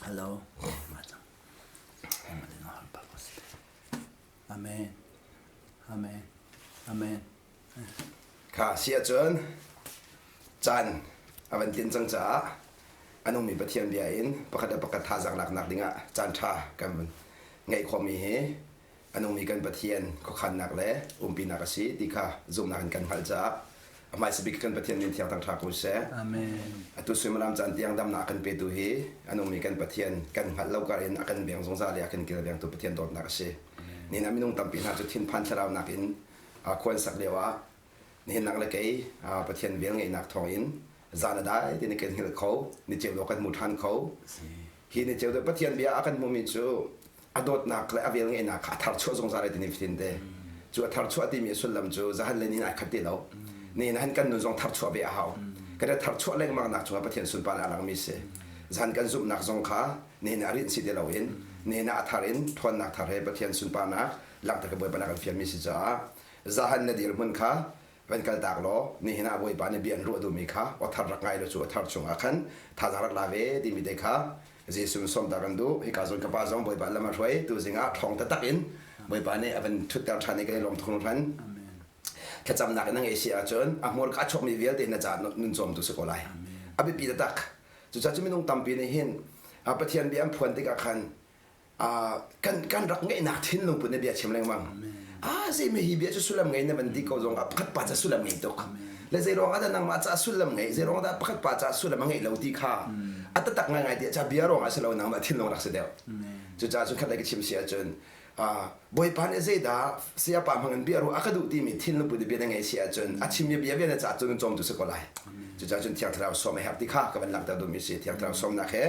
Hello. Amen. Amen. Amen. Kha si ahcun caan a van tlin cang caah a nungmi Pathian bia in pakhat le pakhat thazaang laknak dingah caan ṭha kan ngeih khawhmi hi a nungmi kan Pathian khuakhannak le umpinak a si ti kha zumhnak in kan hngalh caah a hmaisa bik kan Pathian min thiang thangṭha ko seh. Amen. Atu suimilam caan tiang damnak a kan petu hi a nungmi kan Pathian kan hngalh lo kar in a kan veng zungzal i a kan kilvengtu Pathian dawtnak a si. Nihin ah minung tampi hna cu thinphan thlaraunak in khuan sak lio ah nihin nang le kei Pathian vel ngeihnak thawngin zan a dai ti ni kan hngilh kho, ni ceu dawh kan hmu ṭhan kho. Hi ni ceu dawh Pathian bia a kan hmumi cu a dawtnak le a vel ngeihnak kha a tharchuah zungzal ai ti ni fatin te. Cu a tharchuah timi a sullam cu zahan le ni ai khat ti lo. Nihin han kan nun zong tharchuah ve a hau. Kan i tharchuah lengmang nak cungah Pathian sunparnak a langmi si. Zan kan zumhnak zong kha nihin ah rinh si ti loin nihin ah a thar in ṭhawnnak thar he Pathian sunparnak langhter ka Bawipa nak kan fialmi si caah zahan na dirhmun kha van kaltak law nihin ah Bawipa nih bia an ruah duhmi kha aw thar rak ngai law cu aw thar chungah khan thazaang rak la ve timi te kha Jesuh sawmta kan duh. Hika zawn ka pa zong Bawipa lam a hruai tu zingah ṭhawng taktak in Bawipa nih a van ṭhutter ṭhan i kan i lawm tuk hringhran. Thlacamnak in a ngei si ahcun a hmurka a chuakmi vialte na caah nun cawmtu si ko lai. A biapi taktak. Cucaah cu minung tampi nih hin Pathian bia an phuan tikah khan kan kan rak ngeihnak thinlung put na bia chim lengmang. Ah zeimi hi bia cu sullam ngei na van ti ko zong ah pakhat pa ca sullam ngei tuk. Le zei ruang ah dah nangmah ca sullam ngei, zei ruang dah pakhat pa ca sullam a ngeih lo ti kha a taktak ngaingai ti ca bia ruang ah si lo nangmah thinlung rak si deuh. Cucaah cun khat lei ka chim si ahcun Bawipa nih zeidah sayapa hmang in bia ruah a ka duh timi thinlung put bia na ngei si ahcun a chimmi bia bia na caah cun cawmtu si ko lai. Cucaah cun Thiang Thlarau sawm a herh ti kha ka van langhter duhmi si. Thiang Thlarau sawmnak he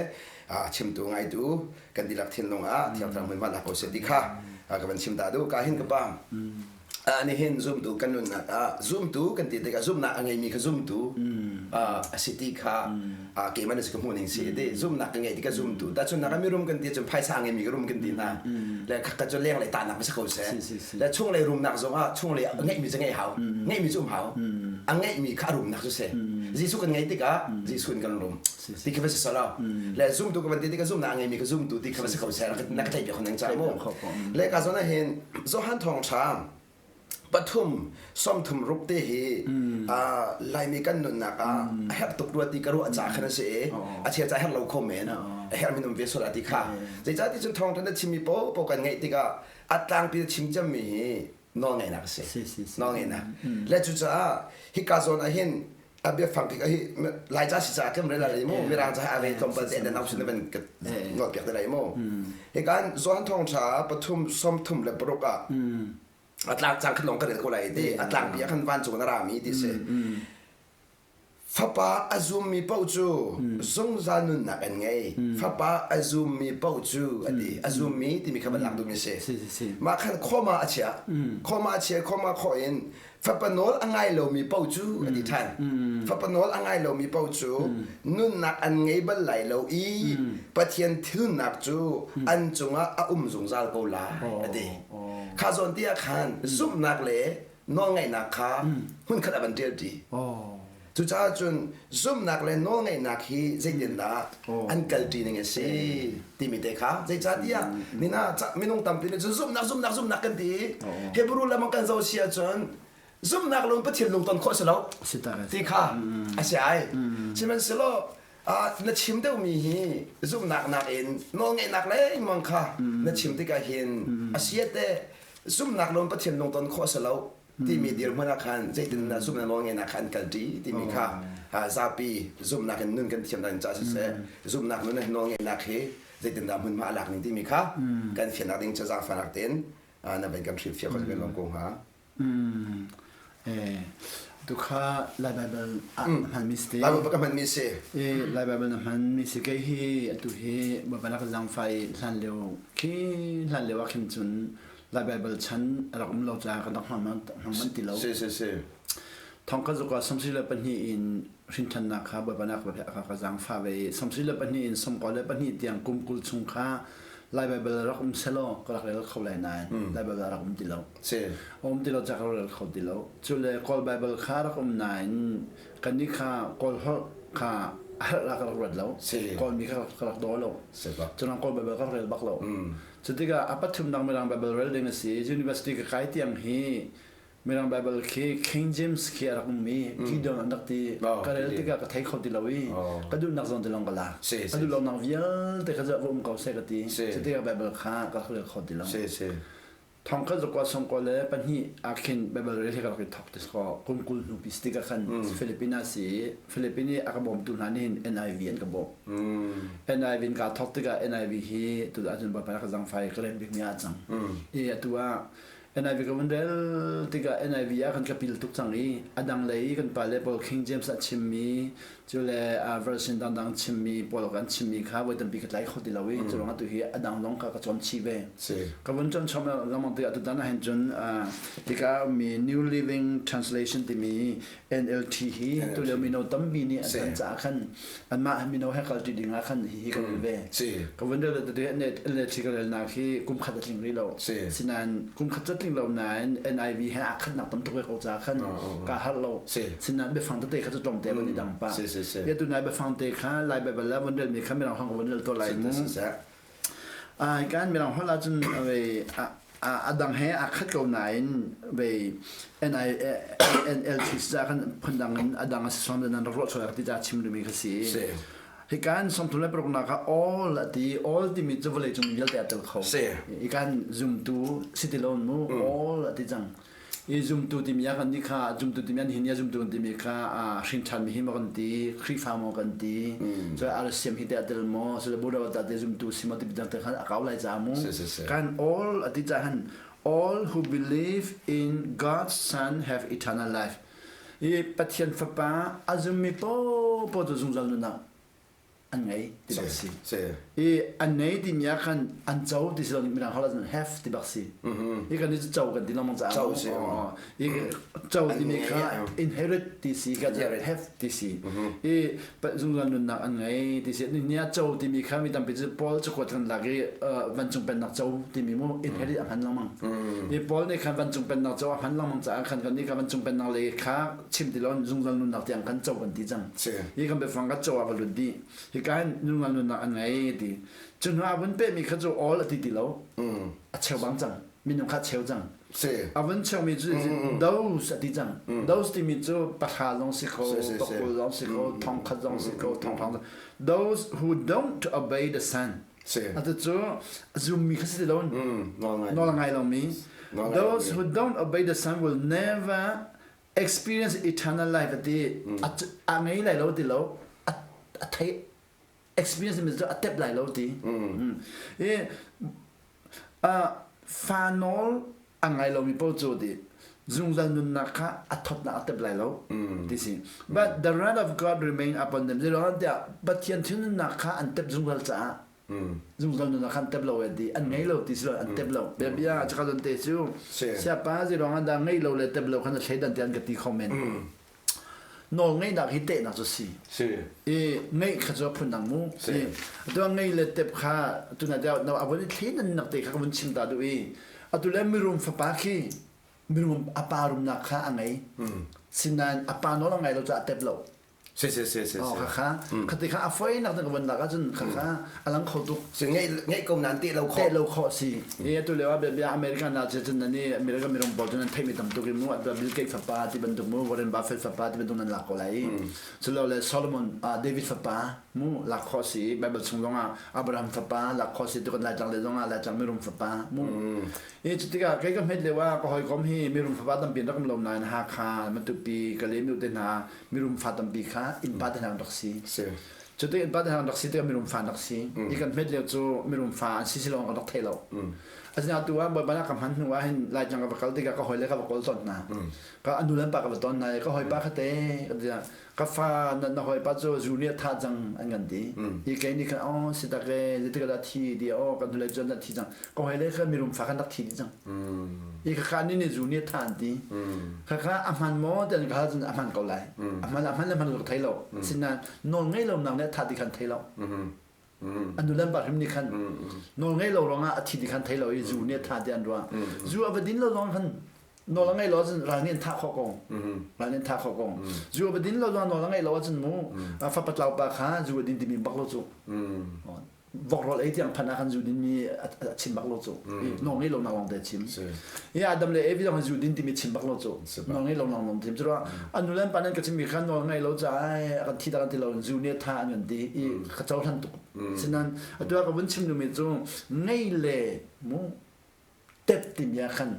a chimtu ngaitu kan dihlak thinlung ah Thiang Thlarau hmunhma lak ko seh ti kha ka van chim ta duh. Ka hin ka pa nihin zumtu kan nunnak ah zumtu kan ti tikah zumhnak a ngeimi kha zumtu a si ti kha keimah nih ka hmuh ning si ti zumhnak ka ngei ti ka zumtu tahchunhnak ah mirum kan ti cun phaisa a ngeimi ka rum kan ti hna le khatkhat cu lenglei tahnak si ko seh le chunglei rumnak zong ah chunglei a ngeihmi cu ngeih hau ngeihmi cu um hau a ngeihmi kha a rumnak cu si Jesuh kan ngeih tikah Jesuh in kan rum ti kha va si solo le zumtu ka van ti tikah zumhnak a ngeimi ka zumtu ti kha va si ko seh na ka theih piak nang ca mu le ka zawn ah hin Johan thawngṭha pathum sawmthum ruk te hi Laimi kan nunnak ah a herh tuk rua ti ka ruah ca khan a si i a chia ca herh lo kho men a herh minum ve sual a ti kha zeicah ti cun thawngṭha na chimmi paoh kan ngaih tikah a tlangpi na chim cemmi hi nawlngeihnak a si nawlngeihnak le cucaah hika zawn ah hin a biafang khi hi Laica si caah tlem rel lai mu Mirang ca a ve tlawmpal te dan option van ka nawl piak te lai mu hikan Johan thawngtha pathum sawmthum le paruk ah a tlak cang khat lawng ka rel ko lai ti a tlangpi ah khan vancung na rami ti si fapa a zummi paoh cu zungzal nunnak an ngei fapa a zummi paoh cu a ti a zummi timi kha van lak duhmi si mah khan khoma a chia khoma a chia khoma khawh in Fapa nawl a ngai lomi paoh cu a ti ṭhan. Fapa nawl a ngai lomi paoh cu nunnak an ngei bal lai lo i Pathian thilnak cu an cungah a um zungzal ko lai a ti. Kha zawn ti ah khan zumhnak le nawlngaihnak kha hmunkhat ah van ṭialṭi. Cucaah cun zumhnak le nawlngaihnak hi zeitindah an kalṭi ning a si timi te kha zeicahtiah nina minung tampi nih cun zumhnak zumhnak zumhnak kan ti i Hebrew lam kan zoh si ahcun zumhnak lung Pathian lung ton khawh si lo ti kha a si ai. Sihmanhsehlaw na chim deuhmi hi zumhnak nakin nawlngaihnak lengmang kha na chim tikah hin a siate zumhnak lung Pathian lung ton khawh si lo timi dirhmun ah khan zeitindah zumhnak nawlngeihnak kha an kalṭi timi kha zapi zumhnak in nun kan thiam dan ca siseh zumhnak nun nawlngeihnak hi zeitindah hmunhma a lak ning timi kha kan fiannak ding cu zaangfahnak tein na van kan hrilhfiah kho kan lawm ko hnga. Tu kha Lai Bible ah hmanmi si. Lai Bible ka hmanmi si. Lai Bible na hmanmi si kei hi atu hi Baibal ka zaangfah i hlan lio khi hlan lio ah khin cun Lai Baibal chan a rak um lo caah kan rak hmang hmang ti lo. Si si si. Thong ka zuk ah 72 in hrinthannak kha Bawipa nak ka ka zaangfah ve i 72 in 92 tiang kum 20 chung kha. Lai Baibal rak um selaw ka rak rel kho lai nain Lai Baibal rak um ti lo. Si. A um ti lo ca ka rel kho ti lo. Cu le Kawl Baibal kha rak um nain kannih kha Kawl holh kha a herh la ka rak ruat lo. Si. Kawlmi kha ka rak daw lo. Si bak. Cunang Kawl Baibal ka rak rel bak lo. Cu tikah a pathumnak Mirang Baibal rel ding a si. University ka kai tiang hi Mirang Baibal khi King James khi a rak ummi Gideon an rak ti. Ka rel tikah ka thei kho ti lo i ka duhnak zawn te lawng ka lak. Ka duh lonak vialte kha va um ko seh ka ti. Cu tikah Baibal kha ka rak rel kho ti lo. Thong khat zakua sawmkua le pahnih ah khin Baibal rel hi ka rak i thawk ti kaw kum 20 hnu pi si tikah khan Philippines ah si i Philippines i a ka bawmtu hna nih hin NIV an ka bawmh. NIV in kaa thawk tikah NIV hi tu ahcun Bawipa ka zangfai ka rel bikmi ah a cang. I atu ah NIV ka vun rel tikah NIV ah kan ka pil tuk cang i a dang lei kan pale pawl King James ah chimmi cu le version dangdang chimmi pawl kan chimmi kha voi tampi ka tlai kho ti lo i cu ruangah tu hi a dang zong kha ka cawn chih ve. Ka vun cawn chom lengmang tikah tutan ah hin cun tika mi New Living Translation timi NLT hi tulio mino tampi nih an kan caah khan anmah mino he kalṭi ding ah khan hihi kan rel ve. Ka vun rel tete NLT ka relnak hi kum khat a tling rih lo. Sinain kum khat cu tling lo nain NIV he aa khatnak tam tuk ve ko caah khan kaa harh lo. Sinain biafang tete kha cu tlawmte van i dang pah. Ya tu nai biafang te kha Lai Baibal ah vun relmi kha mirang hong ka vun rel tuah lai mu. Kan mirang holh ahcun a dang he aa khat ko nain vei NLT ca khan phundang in a dang a si suam nan rak ruah chuak ti ca chim duhmi kha si. Hi kan 36 nak ah all a ti all timi cu vawlei cung vialte a tel kho. Hi kan zumtu si ti lo mu all a ti cang. I zumtu timi ah kan nih kha zumtu timi an hin zumtu kan timi kha hrin ṭhanmi hi maw kan ti Khrihfa maw kan ti so RCM hi te a tel maw so le Buddha ta te zumtu si maw ti dang te khan a kau lai ca mu kan all ati ca han all who believe in God's son have eternal life i Pathian fapa a zummi popo cu zungzal nunnak an ngei ti bak si. I an ngei timi ah khan an co ti si lo mirang holh ahcun have ti bak si. Hi kan ni cu co kan ti lengmang caah. Co si. I co timi kha inherit ti si ka have ti si. I zungzal nunnak an ngei ti si. Ni ah co timi kha mi tampi cu Paul cakuat kan lak i vancung pennak co timi mu inherit a hman lengmang. I Paul nih khan vancung pennak co a hman lengmang caah khan kan nih kha vancung pennak lei kha chim ti lo zungzal nunnak tiang kan co kan ti cang. Hi kan biafang ka co ah ka lut dih. Hika hin nungal nunnak an ngei ti. Cu hnu ah vun pehmi kha cu all a ti ti lo. A cheu bang cang. Minung kha cheu cang. A vun cheumi cu those a ti cang. Those timi cu pahra zong si kho, pakul zong si kho, thongkhat zong si kho, thongthong. Those who don't obey the Son. Atu cu zummi kha si ti lo. Nawl ngai lomi. Those who don't obey the Son will never experience eternal life a ti a ngei lai lo ti lo a thei experience mi cu a tep lai lo ti i fa nawl a ngai lomi paoh cu ti zungzal nunnak kha a thawtnak a tep lai lo ti si but the wrath of God remain upon them zeiruang tiah Pathian thinhunnak kha an tep zungzal caah zungzal nun ah khan tep lo e ti an ngei lo ti si lo an tep lo bia bia caka zon te cu siapa zeiruang ah dah ngei lo le tep lo khan a thleidan te an ka ti kho men nawl ngeihnak hi tehnak cu si i ngeih kha cu phun dang mu atu ngei le tep kha tuna deuh no avon i thleidan nak te kha ka vun chim ta duh i atu le mirum fapa khi mirum apa rumnak kha a ngei sinain apa nawl a ngai lo caah tep lo Si si si si. Oh kha khati kha a foi nak ka van lak ahcun kha kha a lang kho tuk. Si ngeih ngeih ko nan te lo kho. Te lo kho si. E atu leo ah bia America na che cun nani America mirung pawl cun nan theih mi tam tuk i mu at Bill Gates fapa ti bantuk mu Warren Buffett fapa ti bantuk nan lak ko lai. Culo le Solomon David fapa mu lak kho si Bible chung zong ah Abraham fapa lak kho si tu kan Laitlang le zong ah Laitlang mirum fapa mu. I cu tikah kei ka hmet lio ah ka hawikom hi mirum fapa tampi an rak um lo nain Hakha, Matupi, Kalaymyo te hna mirum fa tampi kha innpa te hna an rak si. Cu tik innpa te hna an rak si tikah mirum fa an rak si. I kan hmet lio cu mirum fa an si si lawng kan rak thei lo. Asinain atu ah Bawipa ka hman hnu ah hin Laitlang ka va kal tikah ka hawile ka va kawl tawn hna. Ka anu le an pa ka va ton hna i ka hawipa kha te ka ti ka fa na na hawipa cu zu nih a thah cang an kan ti. I kei nih khan oh si tak e zeitik ah dah thi ti oh kan hnulei cu an thi cang. Ka hawile kha mirum fa khan rak thi dih cang. I khakha nih nih zu nih a thah an ti. Khakha a hman maw ti an ka hal cun a hman ko lai. A hman a hman le hman ka thei lo. Sinain nawl ngei lo nak nih a thah ti khan thei lo. An nu le an pa hrim nih khan nawl ngei lo ruangah a thi ti khan thei lo i zu nih a tha ti an ruah. Zu a va din lo zong khan nawl a ngeih lo ahcun ral nih an thah khawh ko. Ral nih an thah khawh ko. Zu a va din lo zong nawl a ngeih lo ahcun mu fapa tlau pa kha zu a din timi bak lo cu. Vok rawl ei tiang phan ah khan zu din mi a chim bak lo cu. Nawl ngei lo nak lawng te a chim. I Adam le Evi zong zu din timi chim bak lo cu. Nawl ngei lo nak lawng chim. Cu an nu le an pa nan ka chimmi kha nawl ngei lo caah kan thi ta kan ti lo zu nih tha an kan ti i ka cohlan tuk. Sinan atu ah ka vun chim duhmi cu ngei le mu tep timi ah khan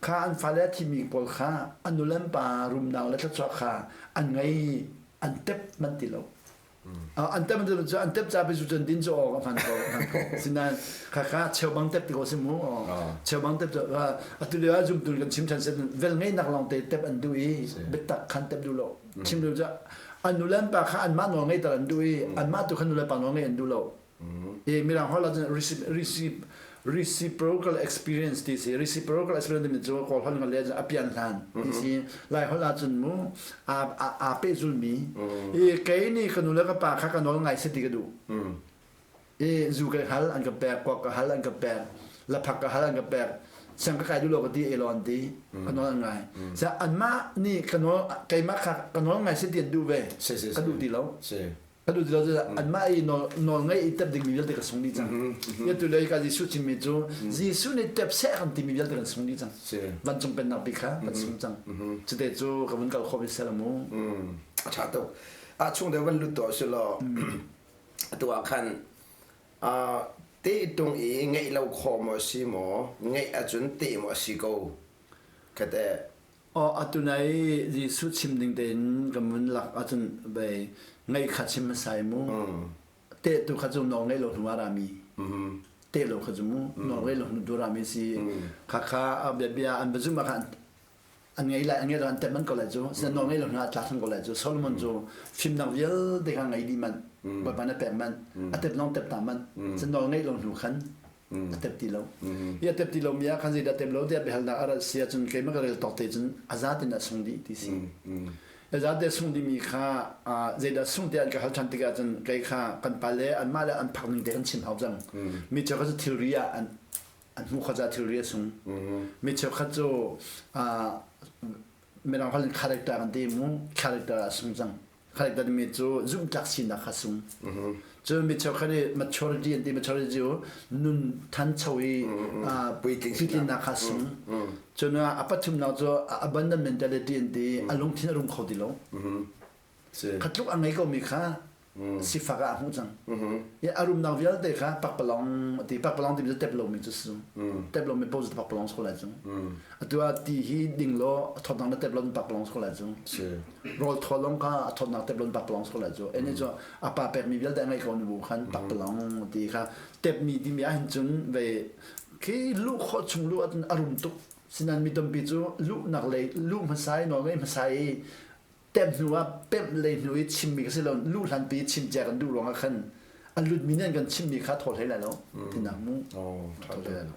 kha an fale a thimi pawl kha an nu le an pa rumnak le thluachuah kha an ngei an tep man ti lo. An tep cu an tep ca pe zu cun din cu aw ka hman ko sinain khakha cheubang tep ti ko si mu cheubang tep cu atu lio ah zumtu kan chim than sen vel ngeinak lawng te tep an duh i biatak khan tep duh lo chim duh cu an nu le an pa kha anmah nawl ngei ter an duh i anmah tu kha nu le pa nawl ngei an duh lo. I mirang holh ahcun reciprocal experience ti si. Reciprocal experience timi cu Kawl holh le a pian hlan ti si. Lai holh ahcun mu aa pehzulmi. I kei nih ka nu le ka pa kha ka nawl ngai si ti ka duh. I zu ka hal an ka pek, kuak ka hal an ka pek, laphak ka hal an ka pek. Siang ka kai duh lo ka ti elaw an ti. Ka nawl an ngai. Sa anmah nih ka nawl keimah kha ka nawl ngai si ti an duh ve. Ka duh ti lo. Atu ti lo anmah i nawl ngeih i tep dingmi vialte ka sung dih cang. Atu le ka Jesuh chimmi cu Jesuh nih tep seh kan timi vialte kan sung dih cang. Vancung pennak bik kha kan sung cang. Cute cu ka vun kal khawh vi sel mu. A ṭha tuk. A chung deuh van lut tuah si law atu ah khan te tung i ngeih lo khawh maw si maw ngeih ahcun te maw a si ko kate Aw atu nai Jesuh chim ding tein kan vun lak ahcun bei ngeih kha chim hmasa i mu. Teh tu kha cu nawl ngeih lo hnu ah rami. Teh lo kha cu mu nawl ngeih lo hnu tu rami si. Khakha a bia an va zumh ah khan an ngei lai an ngei lo an tep man ko lai cu. Sinain nawl ngeih lo hnu ah tlak than ko lai cu. Solomon cu fimnak vialte kha ngei dih manh. Bawipa na pek manh. A tep lawng tep ta manh. Cun nawl ngeih lo hnu khan a tep ti lo. Hi a tep ti lomi ah khan zeidah tep lo tiah biahalnak a rat si ahcun keimah ka rel tawk te cun a zatin a sung dih ti si. A zate sung dihmi kha zeidah sung tiah an ka hal ṭhan tikah cun kei kha kan pale anmah le an phak ning te kan chim hau cang. Mi cheukhat cu thilri ah an an hmuh kho caah thilri a sung. Mi cheukhat cu mirang holh in character kan ti mu character a sung cang. Character timi cu zumhtlak sinak kha sung. Cun mi cheukhat i maturity an ti maturity cu nun thancho i puitlinnak kha sung. Cun a pathumnak cu abundant mentality an ti a lungthin a rum kho ti lo. Khatluk a ngei ko mi kha sifak ah a hmuh cang. I a rumnak vialte kha pakpalawng ti pakpalawng timi cu tep lomi cu si. Tep lomi paoh cu pakpalawng si ko lai cu. Atu ah ti hi ding law a thawtnak na tep lo pakpalawng si ko lai cu. Rawl thaw lawng kha a thawtnak tep lo pakpalawng si ko lai cu. Ene cu a pa pekmi vialte a ngeih ko nu bu khan pakpalawng ti kha tepmi timi ahhin cun ve khi luh khawh chung luh ahcun a rum tuk. Sinan mi tampi cu luhnak lei luh hmasa i nawl ngei hmasa i pemh hnu ah pemh lei hnu i chimmi ka si lo luh hlanpi chim cia kan duh ruangah khan a lutmi nih an kan chimmi kha thawl hlei lai lo tinak mu thawl hlei lai lo.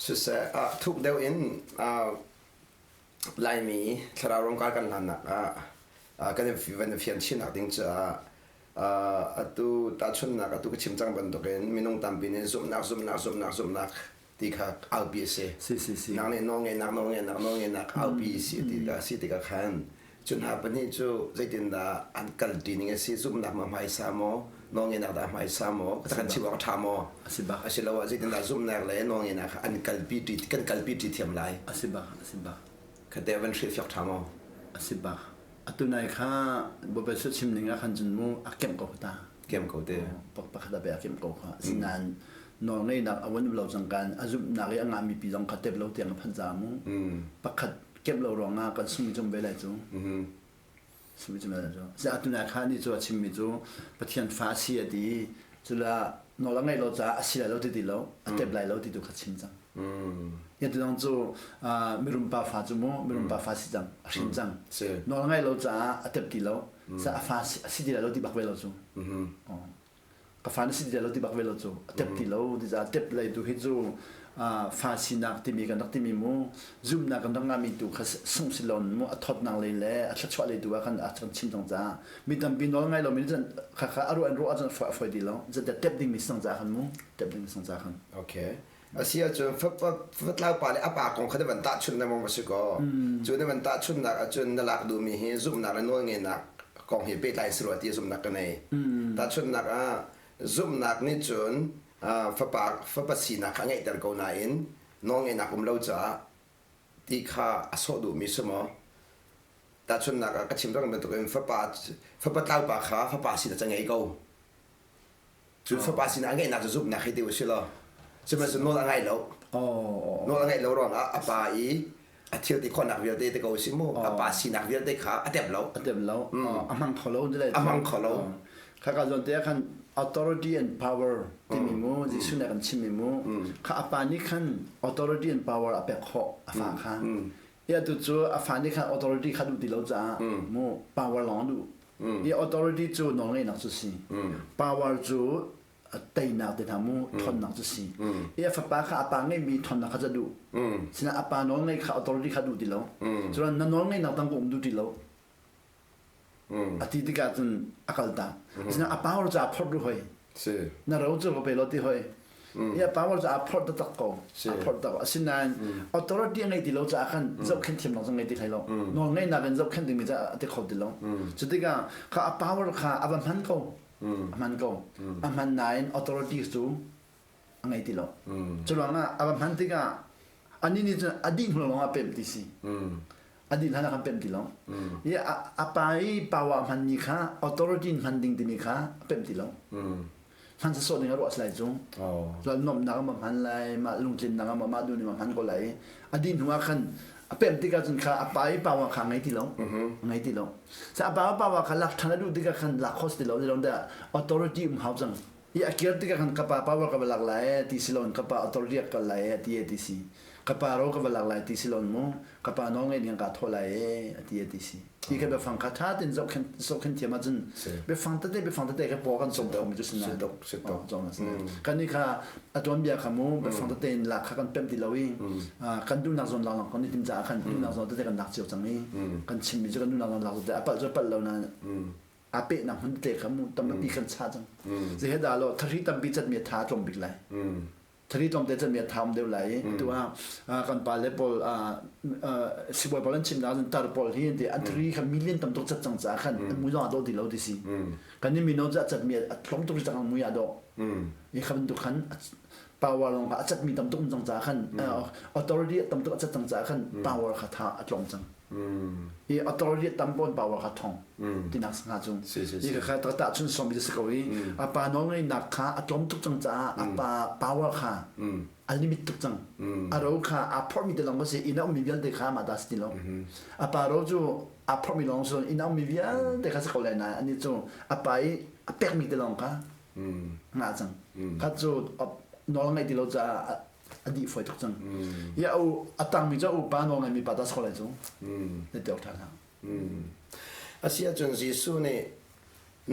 Siseh thuk deuh in Laimi thlarau rongkai kan hlannak ah kan van fian chinnak ding caah atu tahchunnak atu ka chim cang bantukin minung tampi nih zumhnak zumhnak zumhnak zumhnak ti kha aupi a si. Si si si. Nang nih nawlngeihnak nawlngeihnak nawlngeihnak aupi si ti ka si tikah khan cu hna pahnih cu zeitindah an kalṭi ning a si zumhnak ma hmaisa maw nawlngeihnak dah hmaisa maw kan chim awk a ṭha maw a si bak asiloah zeitindah zumhnak le nawlngeihnak kha an kalpi ṭi kan kalpi ṭi thiam lai a si bak a si bak khate van hrilhfiak ṭha maw a si bak atu nai kha Bawipa chim ning ah khan cun mu a kemh ko ta kem ko te pakhat a pe a kem ko kha sinain nawlngeihnak a vun lo cang kan a zumhnak i a ngahmi pi zong kha tep lo tiang a phanh ca mu pakhat kemh lo ruangah kan sung cung ve lai cu sung cung ve lai cu si atu nai kha ni cu a chimmi cu Pathian fa a si a ti cula nawl a ngeih lo caah a si lai lo ti ti lo a tep lai lo ti tu kha chim cang Ya tu dang cu mirum pa fa cu mu mirum pa fa si cang a hrin cang nawl a ngeih lo caah a tep ti lo sa a fa a si ti lai lo ti bak ve lo cu ka fa na si ti lai lo ti bak ve lo cu a tep ti lo ti caah tep lei tu hi cu. Fa sinak timi kan rak timi mu zumhnak kan rak ngahmi tu kha sungh si loin mu a thawtnak lei le a thluachuah lei tu ah khan a kan chim cang caah mi tampi nawl ngai lomi nih cun khakha a ruah in ruah ahcun a foi ti lo. Zeitiah tep dingmi si cang caah khan mu tep dingmi si cang caah khan. Okay. Asi ahcun fatlau pa le a pa kong kha na van tahchunh lengmang va si kaw cu na van tahchunhnak ahcun na lak duhmi hi zumhnak le nawlngeihnak kong he pehtlai si rua ti zumhnak ka nei. Tahchunhnak ah zumhnak nih cun fapa fapa sinak kha a ngeihter ko nain nawlngeihnak um lo caah ti kha a sawh duhmi si maw? Tahchunhnak ah ka chim rang bantukin fapa fapa tlau pa kha fapa sinak ca ngei ko. Cun fapa sinah a ngeihnak cu zumhnak hei ti u sih law sihmanhsehlaw nawl a ngai lo. Nawl a ngeih lo ruangah a pa i a thil ti khawhnak vialte te ko si mu a pa sinak vialte kha a tep lo. A tep lo. A hmang kho lo. A hmang kho lo. Khaka zawn te ah khan authority and power timi mu Jesuh nih a kan chimmi mu kha a pa nih khan authority and power a pek khawh a fa kha. Ia tu cu a fa nih khan authority kha duh ti lo caah mu power lawng a duh. I authority cu nawlngeihnak cu si. Power cu teinak te hna mu ṭhawnnak cu si. I a fapa kha a pa ngeihmi ṭhawnnak kha ca duh. Sinain a pa nawlngeih kha authority kha duh ti lo. Cun na nawlngeihnak tang ka um duh ti lo. A ti tikah cun a kal tak. Sinain a power cu aa phorh duh hoi. Na ro cu ka pe lo ti hoi. I power cu aa phorh taktak ko. Aa phorh tak. Asinain authority a ngei ti lo caah khan zohkhenh thiamnak zong ngei ti hlei lo. Nawl ngeihnak in zohkhenh dingmi cu a ti kho ti lo. Cu tikah kha a power kha a va hman ko. A hman ko. A hman nain authority cu a ngei ti lo. Cu ruangah a va hman tikah anih nih cun a dih hnu lawng ah pemh ti si. A dih hlan ah kan pemh ti lo. I a pa i power a hmanmi kha authority in hman ding timi kha a pemh ti lo. Hman sawsawh ding a ruah lai cu. Cun nuamhnak ah ma hman lai, mah lungtlinnak ah ma mah duh ning ma hman ko lai. A dih hnu ah khan a pemh tikah cun kha a pa i power kha ngei ti lo. Ngei ti lo. Sa a pa power kha lak ṭhan a duh tikah khan lak kho si ti lo. Zeiruang dah authority um hau cang. I a kir tikah khan ka pa power ka va lak lai ti si loin ka pa authority a kal lai a ti ti si. Ka pa ro ka va lak lai ti si loin mu ka pa nawl ngeih ding kaa thawh lai a ti ti si. Hi ka biafang kha ṭha tein zohkhenh zohkhenh thiam ahcun biafang tete biafang tete kha paw kan cawm khomi cu si na. Kan nih kha a tuanbia kha mu biafang tete in lak kha kan pemh ti lo i kan duhnak zawn lawnglawng kan i tim caah khan duhnak zawn tete kan lak cio cang i kan chimmi cu kan duhnak zawn lak tete a palh cu a palh lo nain a pehnak hmun te kha mu tampi kan cha cang. Zei he dah lo thari tampi catmi a tha tlawm bik lai. Thari tlawm te catmi a tha um deuh lai. Tu ah kan pa le pawl sibawi pawl an chim na cun tar pawl hi an ti an thari kha million tam tuk cat cang caah khan an mui zong a dawh ti lo ti si. Kan ni mino cu a catmi a tlawm tuk cang mui a dawh. I kha bantuk khan power lawng kha a catmi tam tuk um cang caah khan authority tam tuk a cat cang caah khan power kha tha a tlawm cang. I authority tam pawn power kha thong tinak hnga cu i kha kha ta chun som bi si ko i a pa nawl ngeihnak kha a tlawm tuk cang caah a pa power kha a limit tuk cang. A ro kha aa phorhmi te lawng ka si inn a ummi vialte kha mah ta si ti lo. A pa ro cu aa phorhmi lawng si inn a ummi vialte kha si ko lai nain anih cu a pa i a pekmi te lawng kha ngah cang. Kha cu nawl ngeih ti lo caah a dih fawi tuk cang. I a u a tangmi cu a upa nawl ngeimi pa ta si ko lai cu. Na ti awk ṭha hlah. A si ahcun Jesuh nih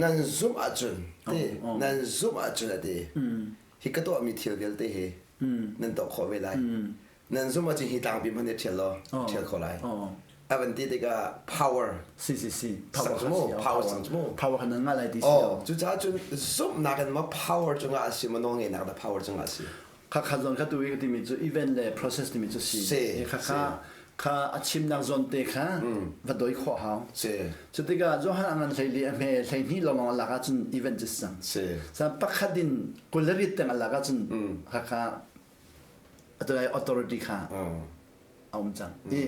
nan zumh ahcun ti nan zumh ahcun a ti hi ka tuahmi thil vialte hi nan tuah khawh ve lai. Nan zumh ahcun hi tlangpi hmanh hi ṭhial law ṭhial khawh lai. A van ti tikah power si si si power sang cu power sang cu power kha nan ngah lai ti si. Cucaah cun zumhnak in ma power cungah a si ma nawlngeihnak dah power cungah a si. Kha kha zawn kha tu i ka timi cu event le process timi cu si. Kha kha kha a chimnak zawn te kha va doi khawh hau. Cu tikah Johan a ngan hleili a hme 12 lawnglawng a lak ahcun event cu si cang. Sa pakhat in 28 teng a lak ahcun kha kha atu lai authority kha a um cang. I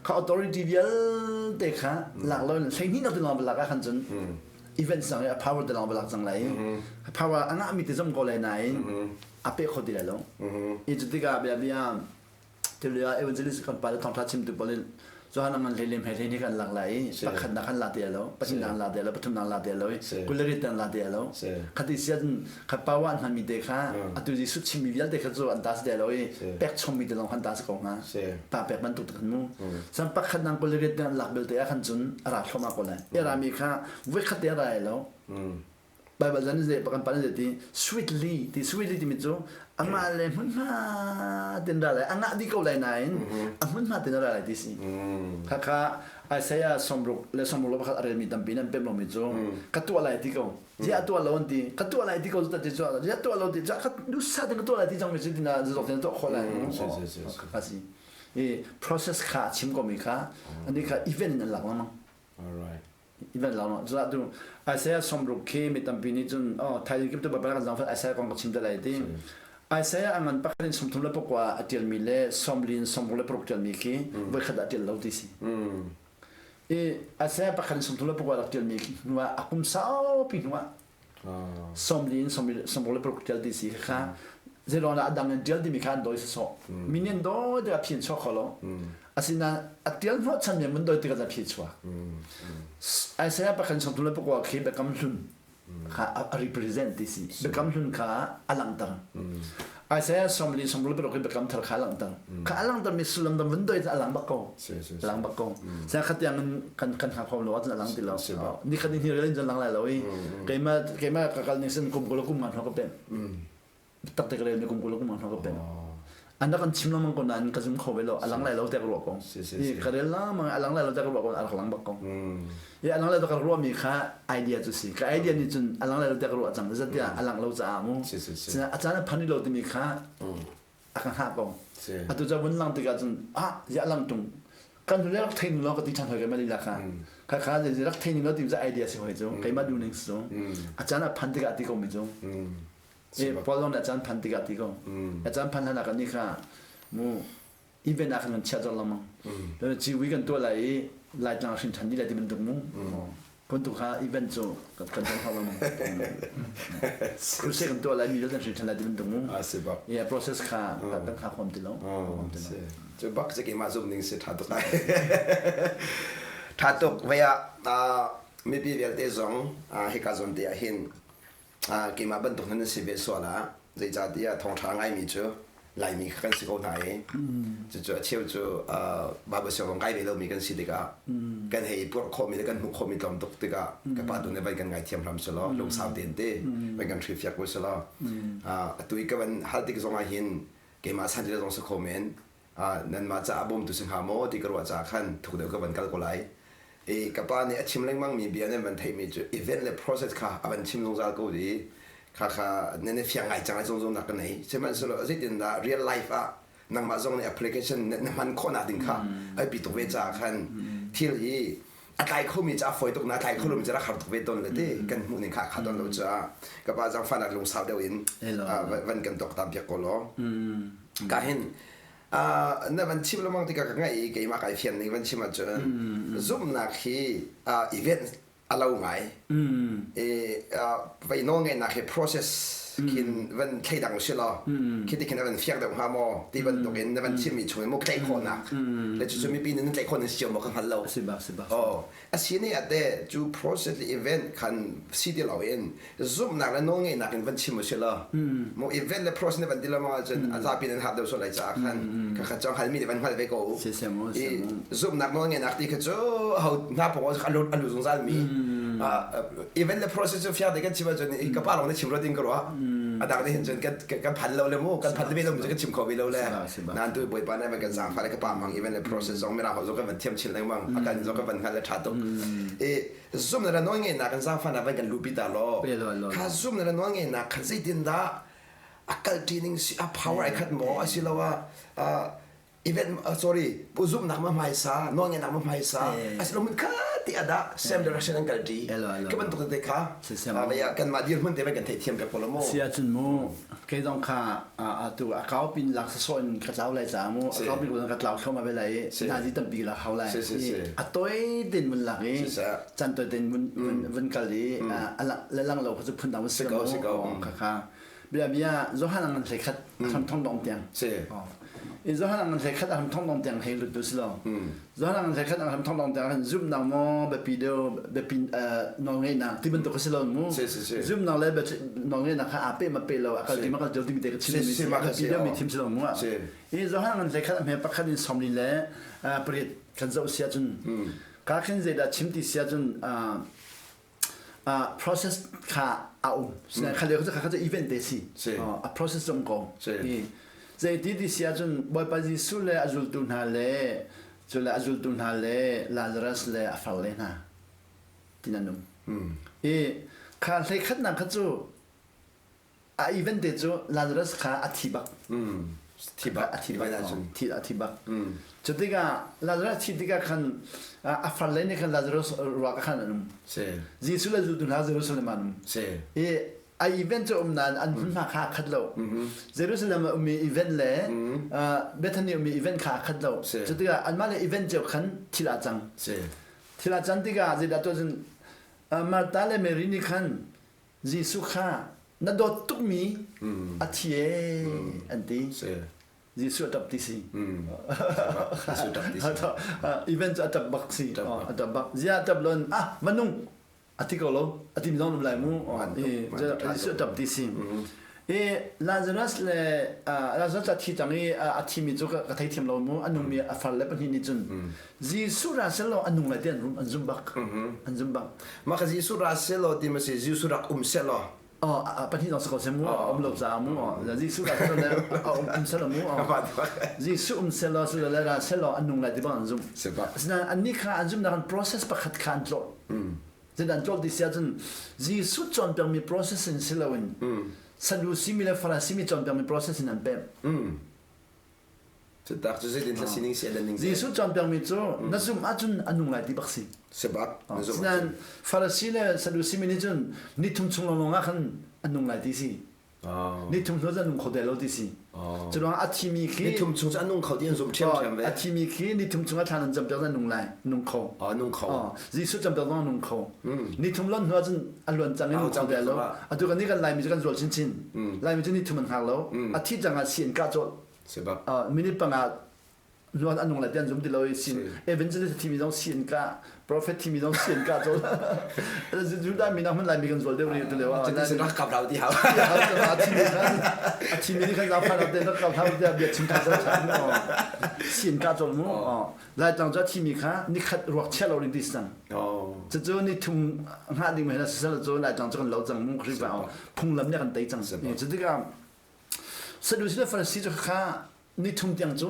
kha authority vialte kha lak lo in 12 nak te lawng va lak ah khan cun event sang i a power te lawng va lak cang lai i power a ngahmi te zong ko lai nain a pe kho ti lai lo. I cu tikah bia bia tilio ah evangelist kan pa le thawngtha chimtu pawl in Johan ngan hlei lem hlei ni kan lak lai i pakhat nak kan la ti lo pahnih nak la ti lo pathum nak la ti lo i kulari tan la ti lo khati sian kha power an hmanmi te kha atu Jesuh chimmi vialte kha cu an ta si ti lo i pek chommi te lawng khan ta si ko hnga pa pek bantuk te khan mu san pakhat nang kulari tan lak belte ah khan cun a ra thloma ko lai i rami kha voi khat te a ra lo. Baibal zan zei kan pan zei ti sweetly ti sweetly timi cu amah le hmunhma tin ra lai angah di ko lai nain a hmunhma tin ra lai ti si. Khakha Isaiah 66 le 61 a relmi tampi nan pem lomi cu ka tuah lai ti ko. Ziah tuah lo an ti. Ka tuah lai ti ko cu ti cu ziah tuah lo ti cu ka dusa tin ka tuah lai ti cang mi cu tina zok tin tuah khawh lai. Kha si. I process kha chim ko mi kha ani kha event in an lak lengmang. All right. Event lak lengmang. Cun tu Isaiah 60 khi mi tampi nih cun oh thaizing kip tu Baibal kan zangfat Isaiah kong ka chim te lai ti. Isaiah a ngan pakhat in 39 a ṭialmi le 40 in 66 ṭialmi khi voikhat ah ṭial lo ti si. I Isaiah pakhat in 39 rak ṭialmi hnu ah a kum saupi hnu ah 40 in 66 ṭial ti si kha zeiruang dah a dang in ṭial timi kha an dawi sawsawh. Mi nih an dawi tikah phi an chuak kho lo. Asinain a ṭial hnawhchan mi an dawi tikah a phi a chuak. Isaiah pakhat in 39 khi Biakam Hlun kha a represent ti si. Biakam Hlun kha a langhter. Isaiah 40 khi Biakam Thar kha a langhter. Kha a langhter mi sullam dang vun doi a lang bak ko. Lang bak ko. Sa khat tiang kan kan hngak khom lo ahcun a lang ti lo. Ni khat ni hni rel in lang lai lo i keimah keimah ka kal ning sin kum kul kum ngan ka pen. Tak te ka rel mi kum kul kum ngan ka pen. An rak kan chim lengmang ko nain ka zum kho ve lo. A lang lai lo te ka ruah ko. I ka rel lengmang a lang lai lo te ka ruah ko a rak lang bak ko. I a lang lai lo ka ruah mi kha idea cu si. Ka idea nih cun a lang lai lo te ka ruah cang. Zeitiah a lang lo caah mu. A caan a phan lo timi kha a ka hngah ko. Atu ca vun lang tikah cun ah ziah lang tung kan rak thei nu lo ka ti ṭhan hoi keimah lila kha. Kha kha rak thei ning lo ti cu idea si hoi cu. Keimah duh ning si cu. A caan a phan tikah ti ko mi cu. Paul zong nih a caan phan tikah ti ko. A caan phan hlan ah kan nih kha mu event ah khan kan chiah zong lengmang. Ciwi kan tuah lai i Laitlang hrin ṭhan dih lai ti bantuk mu. Kun tu kha event cu kan kan hau lengmang. Crusade kan tuah lai mi vialte hrin ṭhan lai ti bantuk mu. Yeah, process kha kan kha khom ti lo. Cu bak cu keimah zumh ning si ṭha tuk lai. Ṭha tuk vei ah mipi vialte zong hika zawn te ah hin keimah bantuk nan si ve sual ah zeicahtiah thawngṭha ngaimi cu Laimi kha kan si ko hna i cucu a cheu cu Bible siangzong kai ve lomi kan si tikah kan hei purh khawhmi le kan hmuh khawhmi tlawm tuk tikah ka pa tu nih van kan ngaithiam hram selaw lungsau tein te van kan hrilhfiak ko selaw atu i ka van hal tik zong ah hin keimah san zong si kho men nanmah caah bawmtu si hnga maw ti ka ruah caah khan thuk deuh ka van kal ko lai. I ka pa nih a chim lengmang mi bia nan van theihmi cu event le process kha a van chim zungzal ko i kha kha nan i fiang ngai cang ai zungzal nak ka nei. Sihmanhsehlaw zeitindah real life ah nangmah zong nih application na hman khawhnak ding kha ai pi tuk ve caah khan thil hi a tlai khomi cu a fawi tuk na tlai kho lomi cu rak har tuk ve tawn le ti kan hmuh ning kha kha tawn lo caah ka pa zangfahnak lungsau deuh in van kan tok tam piak ko law ka hin na van chim lengmang tikah ka ngaih i keimah kai fian ning van chim ahcun zumhnak hi event a lo ngai i vei nawl ngeihnak hi process khin van thleidang si law khi ti khin a van fiak deuh hnga maw ti bantuk in na van chimmi chung in mu tlaih khawhnak le cucu mipi nih nan tlaih khawh nan si cio maw ka hngal lo si bak si bak oh a si ne ate cu process le event khan si ti lo in zumhnak le nawlngeihnak in van chim u si law mu event le process ne van ti lo ma cun a zapi nan hap deuh sual lai caah khan kha kha cong halmi nih van hngal ve ko u i zumhnak nawlngeihnak ti kha cu ho hna pawng a lut a lut zungzal mi event le process cu fiang te kan chim ahcun i ka pa lawng nih chim ruat in ka ruah a dang nih hin cun kan kan phan lo le mu kan phan ve lo mu kan chim kho ve lo le nan tu bawipa nih van kan zaangfah le ka pa mang event le process zong mirang holh zong kan van thiam chin lengmang a kan zong kan van hngal le ṭha tuk i zumhnak le nawlngeihnak kan zaangfahnak van kan luhpi ta law kha zumhnak le nawlngeihnak kha zeitindah a kalṭi ning si a power ai khat maw asiloah event sorry zumhnak ma hmaisa nawlngeihnak ma hmaisa asilo mun kha ti ada same direction an kalṭi ka bantuk te kha kanmah dirhmun te kan theihthiam pek ko lo mu si ahcun mu kei zong kha atu a kau pin lak sasawh in ka tlau lai ca mu a kau pin ka tlau thluahmah ve lai i nazi tampi lak hau lai a toi tin mun lak i can toi tin vun kal i le lang lo kha cu phun dang si mu kha kha bia bia Johan ang hlei khat hram thong dong tiang i Johan ang hlei khat hram thong dong tiang hei lut tu si lo Johan ang hlei khat hram thong dong tiang han zum nang mo biapi deuh biapi nawlngeihnak ti bantuk si lo mu zumnak le nawlngeihnak kha aa pe ma pe lo a kal ti ma kal ti timi te ka chim mi si biapi deuh mi thim si lo mu i Johan ang hlei khat a hme pakhat in 40 le pariat kan zoh sia cun ka khin zeidah chim ti sia cun. Process kha a um. Kha le kha kha event te si. A process um ko. Zei ti ti si ahcun Bawipa Jesuh le a zultu hna le cu le a zultu hna le Lazarus le a farle hna tin an um. I kha hleikhatnak kha cu a event te cu Lazarus kha a thi bak. Thi bak. A thi bak. Thi a thi bak. Cu tikah Lazarus thi tikah khan a farle nih khan Lazarus ruak khan an um. Jesuh le zultu hna Jerusalem an um. I a event cu um nain an hmunhma kha a khat lo. Jerusalem ah ummi event le Bethany ummi event kha a khat lo. Cu tikah anmah le event cio khan thil aa cang. Thil aa can tikah zeidah tuah cun Martha le Mary nih khan Jesuh kha na dawt tukmi a thi ee an ti. Jesuh a ṭap ti si. Jesuh ṭap ti si. Event cu a ṭap bak si. A ṭap bak. Ziah a ṭap lon ah manung a thi ko lo a tim zong um lai mu. Jesuh a ṭap ti si. I Lazarus le Lazarus a thi cang i a thimi cu ka theithiam lo mu a nungmi a far le pahnih nih cun Jesuh ra selaw a nung lai ti an zum bak. An zum bak. Mah ka Jesuh ra selaw ti ma si Jesuh rak um selaw. Oh, pahnih zong si ko seh mu um lo caah mu Jesuh ra selaw le um selaw mu Jesuh um selaw selaw le ra selaw an nung lai ti bang an zumh. Asinain annih kha an zumhnak an process pakhat kha an tlawh. Cun an tlawh ti si ahcun Jesuh cawnpiakmi process in si loin Sadusi mi le Farasi mi cawnpiakmi process in an pemh. Cutak cu zeitin thla sining si ning Jesuh cawnpiakmi cu na zumh ahcun a nung lai ti bak si. Si bak. Na zumh. Sinain Farasi le Sadusi mi nih cun ni thum chung lawnglawng ah khan a nung lai ti si. Ni thum hnu cu a nung kho te lo ti si. Cu ruangah a thimi khi ni thum chung cu a nung kho ti an zumh ṭhiamṭhiam ve. A thimi khi ni thum chung a thlan an campiak a nung lai, nung kho. Nung kho. Jesuh campiak zong a nung kho. Ni thum lon hnu ahcun a luan cang i nung kho te lo. Atu kan ni kan Laimi cu kan zual chinchin. Laimi cu ni thum an hngak lo. A thi cang ah si an kah cawlh. Minute panga nuan anung lai tian zum ti lo i sin evangelist thimi zong sin ka prophet thimi zong sin ka col Judah mi nak hmun lai mi kan zual deuh ri tu leo ah sin rak kap rau ti hau a thimi khan a thimi ni khan zau phan te rak kap hau te bia chim kha zau chan mu sin ka col mu lai tlang cha thimi kha ni khat ruak chia lo rin ti sang cu cu ni thum nga ding me na sal cu lai tlang chu kan lo cang mu khri ba phunglam ne kan tei cang cu tikah Sadusi le Farasi cu kha ni thum tiang cu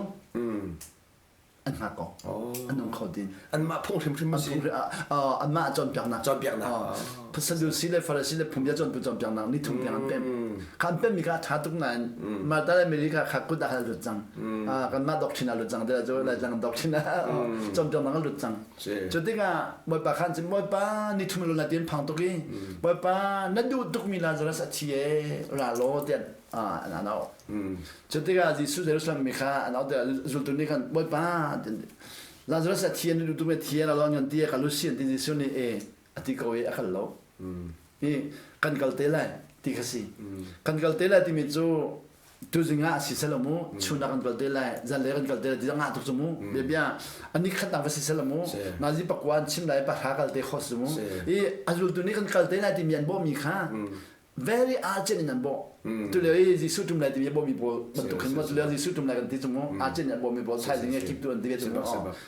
an hngak ko. An um kho din. Anmah phung hrimhrim a si. Anmah cawnpiaknak. Cawnpiaknak. Sadusi le Farasi le phungbia cawnpiak cawnpiaknak ni thum tiang an pem. Kha an pemmi kha a ṭha tuk nain Martha le Mary kha kha kut ah khan a lut cang. Kanmah doctrine ah lut cang. Te cu lai cang doctrine ah cawnpiaknak a lut cang. Cu tikah Bawipa khan cun Bawipa ni thum lo na ti an phang tuk i Bawipa na duh tukmi Lazarus a thi ee ra law tiah an auh. Cu tikah Jesuh Jerusalem mi kha an auh tikah zultu nih khan Bawipa Lazarus a thi an duh tukmi a thi ra law an ti ka lu si an ti Jesuh nih e a ti ko i a kal lo. Hi kan kal te lai ti kha si. Kan kal te lai timi cu tuzing ah si selo mu chun ah kan kal te lai zanlei kan kal te lai ti ngah tuk cu mu bia bia ani khat dang va si selo mu nazi pakwa an chim lai pahra kal te kho si mu i a zultu nih kan kal te lai timi an bawh mi kha very urgent in an bawh tu lio i Jesuh tum lai timi a bawh mi pawl bantuk khin tu lio Jesuh tum lai kan ti cu mu urgent in an bawh mi pawl thaizing e keep tu an ti ve cu mu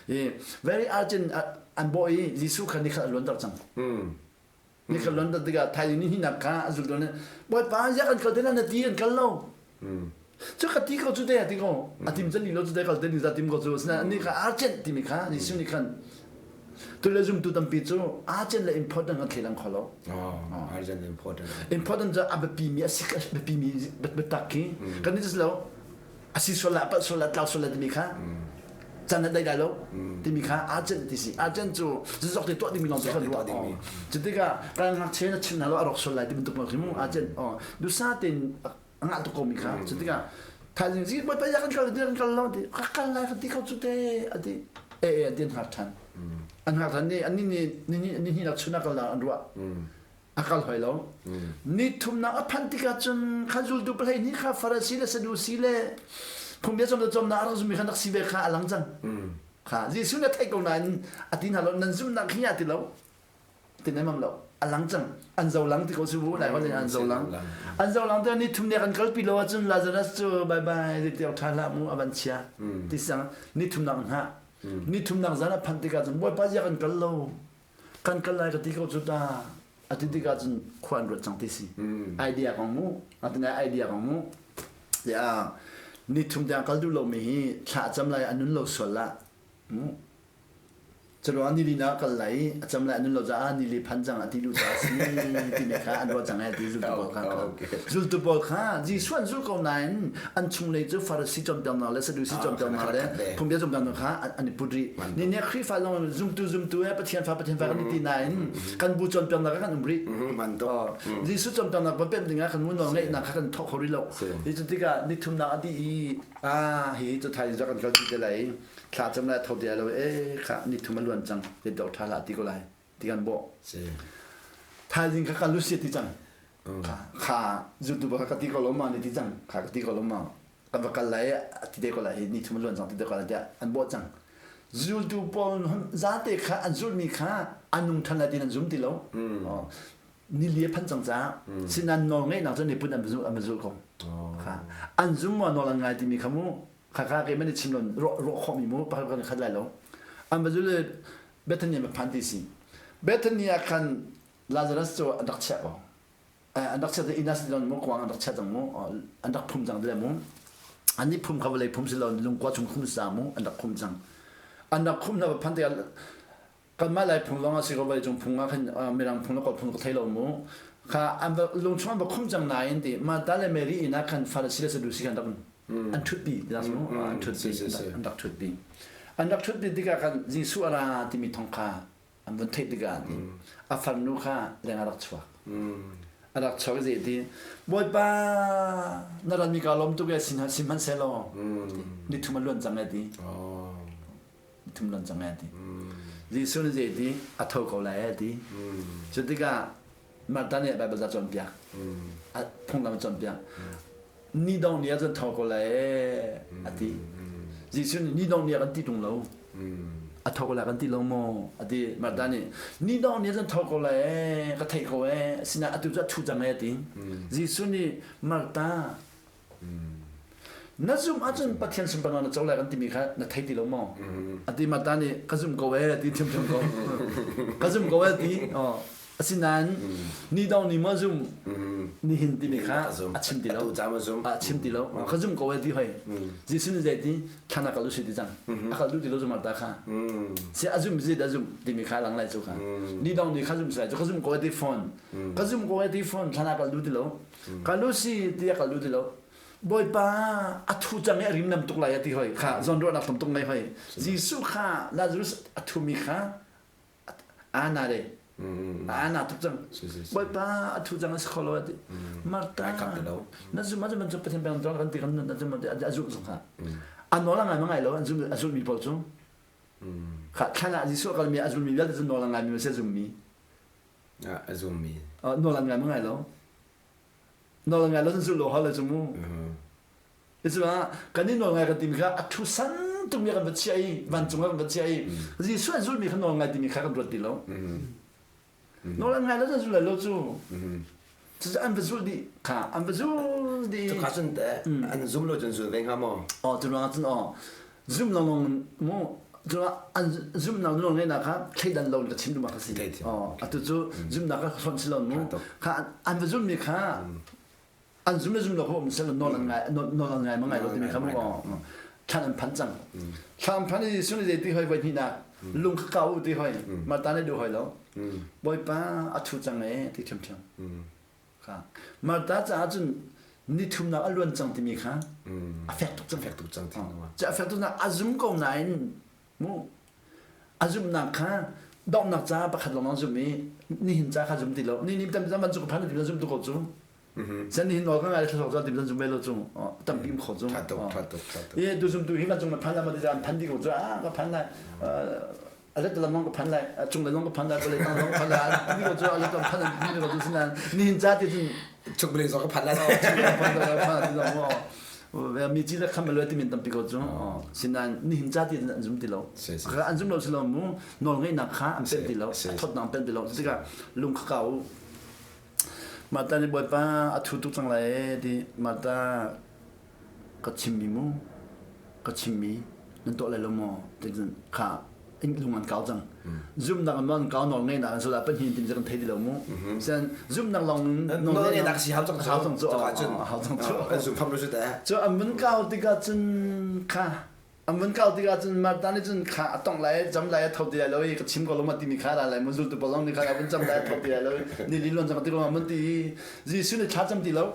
i very urgent an bawh i Jesuh kha ni khat a luanter cang Ni kha London tikah thaizing ni hnihnak kha a zultu nih Bawipa ziah kan kal te na ti an kal lo. Cu ka ti ko cu te a ti ko. A tim chan lo cu te kal te ni za tim ko cu. Asinain annih kha urgent timi kha Jesuh nih khan tu le zumtu tampi cu urgent le important kan thleilang kho lo. Oh, urgent important. Important cu a biapi mi a si a biapi mi biatak khi kan ni lo a si sual la palh sual la tlau sual la timi kha can a dai lai lo timi kha urgent ti si urgent cu zizok te tuah dingmi lawng te kan ruah cu tikah kan ngakchia na chim hna lo a rawk sual lai ti bantuk lawng khi mu urgent dusa tein a ngah tuk ko mi kha cu tikah thaizing zi bawipa ya kan kal kan kal lo ti ka kal lai ka ti ko cu te ati e e ati an hngak than an hngak than ni ani ni ni ni ni nak chun a kal la an ruah a kal hoi lo. Ni thumnak a phanh tikah cun kha zultu pahleih nih kha Farasi le Sadusi le phungbia cawm le cawmnak a rak zummi kha rak si ve kha a lang cang. Kha Jesuh nih a theih ko nain a ti hna lo nan zumhnak hi a ti lo. Ti nemam lo. A lang cang. An zo lang ti ko su bu lai hon an zo lang. An zo lang te ni thum ne kan kalpi lo ahcun Lazarus cu bye bye ti tiang tha hlah mu a van chia. Ti sang ni thumnak hna. Ni thumnak zan a phanh tikah cun Bawipa zia kan kal lo. Kan kal lai ka ti ko cu ta. Ati tikah cun khua an ruat cang ti si. Idea kong mu. Atina idea kong mu. Tiah ni thum tiang kal duh lomi hi thla a cam lai a nun lo sual lah. Mu. Curuang nili na kal lai i a cam lai a nun lo caah nili phan cang a ti lu caah si timi kha an ruah cang ai ti zultu pawl kha zultu pawl kha Jesuh an zul ko nain an chunglei cu Farasi cawnpiaknak le Sadusi cawnpiaknak le phungbia cawnpiaknak kha an i put rih. Ni nih Khrihfa zong zumtu zumtu he Pathian fa Pathian fa kan i ti nain kan bu cawnpiaknak kha kan um rih. Jesuh cawnpiaknak va pemh dingah kan mu nawl ngeihnak kha kan thawk kho rih lo. Hi cu tikah ni thumnak a dih i ah hi cu thaizing cu kan kal ti te lai i thla cam lai tho ti lai lo e kha ni thum a luan cang ti dok tha hlah ti ko lai ti kan bawh. Thaizing kha kan lu sia ti cang. Kha zultu pa kha ka ti ko lo ma ni ti cang kha ka ti ko lo ma kan va kal lai a ti te ko lai hi ni thum a luan cang ti te ko lai tiah an bawh cang. Zultu pawl zate kha an zulmi kha an nung than lai ti an zum ti lo. Ni li a phanh cang caah sinan nawl ngeihnak cu nipun an zul an zul ko. Kha an zum maw nawl an ngai timi kha mu kha kha keimah nih chim lon ruah ruah khawhmi mu pakhat kan khat lai lo. An va zul Bethany an va phan ti si. Bethany ah khan Lazarus cu an rak chiah ko. An rak chiah inn ah si mu kuang an rak chiah cang mu an rak phum cang dile mu an nih phum kha vawlei phum si lo lungkua chung phum sa mu an rak phum cang an rak phum hna phan tikah kanmah lai phung lawng ah si ko vawlei cung phung ah khan mirang phung le kawl phung ka thei lo mu kha an va lung chung an va khum cang nain ti Martha le Mary inn ah khan Pharisee le Sadusi khan rak an ṭhut pi an ṭhut pi an rak ṭhut pi an rak ṭhut pi tikah khan Jesuh a ra timi thawng kha an vun theih tikah a farnu kha leng a rak chuak. A rak chuak i zeiti Bawipa na ranmi kaa lawm tuk e sihmanhsehlaw ni thum a luan cang e ti. Ni thum luan cang e ti. Jesuh nih zeiti a tho ko lai e ti. Cu tikah Martha nih Baibal ca cawnpiak. A phunglam a cawnpiak. Ni dong ni ah cun tho ko lai ee a ti. Jesuh nih ni dong ni ah kan ti ṭung lo. A tho ko lai kan ti lo maw? A ti. Martha nih ni dong ni ah cun tho ko lai ee ka theih ko ee asinain atu cu a ṭhu cang ee a ti. Jesuh nih Martha na zumh ahcun Pathian sunparnak na co lai kan timi kha na thei ti lo maw? A ti Martha nih ka zumh ko ee a ti ṭhiamṭhiam ko. Ka zumh ko ee a ti. Asinain ni dong ni maw zum nihin timi kha a chim ti lo. A chim ti lo. Ka zum ko e ti hoi. Jesuh nih zei ti thlan a kal u si ti cang. A kal duh ti lo zum ta kha. Si a zum zit a zum timi kha lang lai cu kha. Ni dong ni kha zum sai cu ka zum ko e ti phone. Ka zum ko e ti phone thlan a kal duh ti lo. Kal u si ti a kal duh ti lo. Bawipa a thu cang i a rim nam tuk lai a ti hoi kha zawn ruahnak tam tuk ngei hoi. Jesuh kha Lazarus a thumi kha Ana le ana tuk cang bawipa a thu cang a si kho lo ati Martha na zum ah cun Pathian peng kan ti kan na zum a zumh zong kha a nawl a ngai ma ngai lo an zum a zulmi pawl cu kha thlan ah Jesuh a kalmi a zulmi vialte cu nawl a ngaimi ma si a zummi a zummi nawl an ngai ma ngai lo nawl an ngai lo cun zul lo hal le cu mu Cucaah kan i nawl ngai kan timi kha a thu san tukmi kan va chiah i vancung ah kan va chiah i Jesuh an zulmi kha nawl ngai timi kha kan ruat ti lo. Nawl an ngai lo cun zul lai lo cu. Cucu an va zul dih kha an va zul dih. Cuka cun teh an zum lo cun zul ve hnga maw? Aw cu ruangah cun aw zum lo long mu cu an zumnak nawl ngeihnak kha thleidan lo in ka chim duhnak ka si. Aw atu cu zumnak kha hlonh si lo mu. Kha an va zulmi kha an zum le zum lo kho um sel nawl an ngai nawl an ngai ma ngai lo timi kha mu thlan an phan cang thlan an phan i sun zei ti hoi voi hnih nak lung kha kau ti hoi marta ne du hoi lo bawipa a thu cang e ti ṭhiam ṭhiam kha marta caah cun ni thumnak a luan cang timi kha a fek tuk cang fek tuk cang a fek tuk na a zum ko nain mu a zumhnak kha donghnak ca pakhat lawng zum i nihin ca kha zum ti lo ni ni tam tam cu ka phan ti zum tu ko cu Zan hin nawl ka ngai thlasok zan tim zan zum ve lo cung tampi um kho cung. Tha tuk tha tuk tha tuk. E tu zum tu hi van cung na phan la ma ti zan phan di ko cu a ka phan lai a let lam ka phan lai cung le long ka phan lai bale tang long phan lai ti ko cu a let phan ti ko cu sinan ni hin cha ti cun chuk bale zo ka phan lai phan lai phan ti zo mo mi chi le kham lo ti min tampi ko cu sinan ni hin cha ti an zum ti lo an zum lo si lo mu nawl ngeihnak kha an pen ti lo thot nak pen ti lo tikah lung kha kau Martha nih Bawipa a thu tuk cang lai ee ti Martha ka chimmi mu ka chimmi nan tuah lai lo maw ti cun kha Lung an kau cang. Zumnak an non kau nawl ngei nak an soda pahnih tin kan thei ti lo mu. Sen zumnak long nawl ngei nak si hau cang hau cang cu hau cang cu an zum pham lu cu ta. Cu an vun kau tikah cun kha an vun kau tikah cun Martha nih cun kha a tong lai cam lai a tho ti lai lo i ka chim ko lo ma timi kha ra lai mu zultu pawl zong nih kha a vun cam lai a tho ti lai lo ni li luan cang ti ko ma mun ti Jesuh nih thla cam ti lo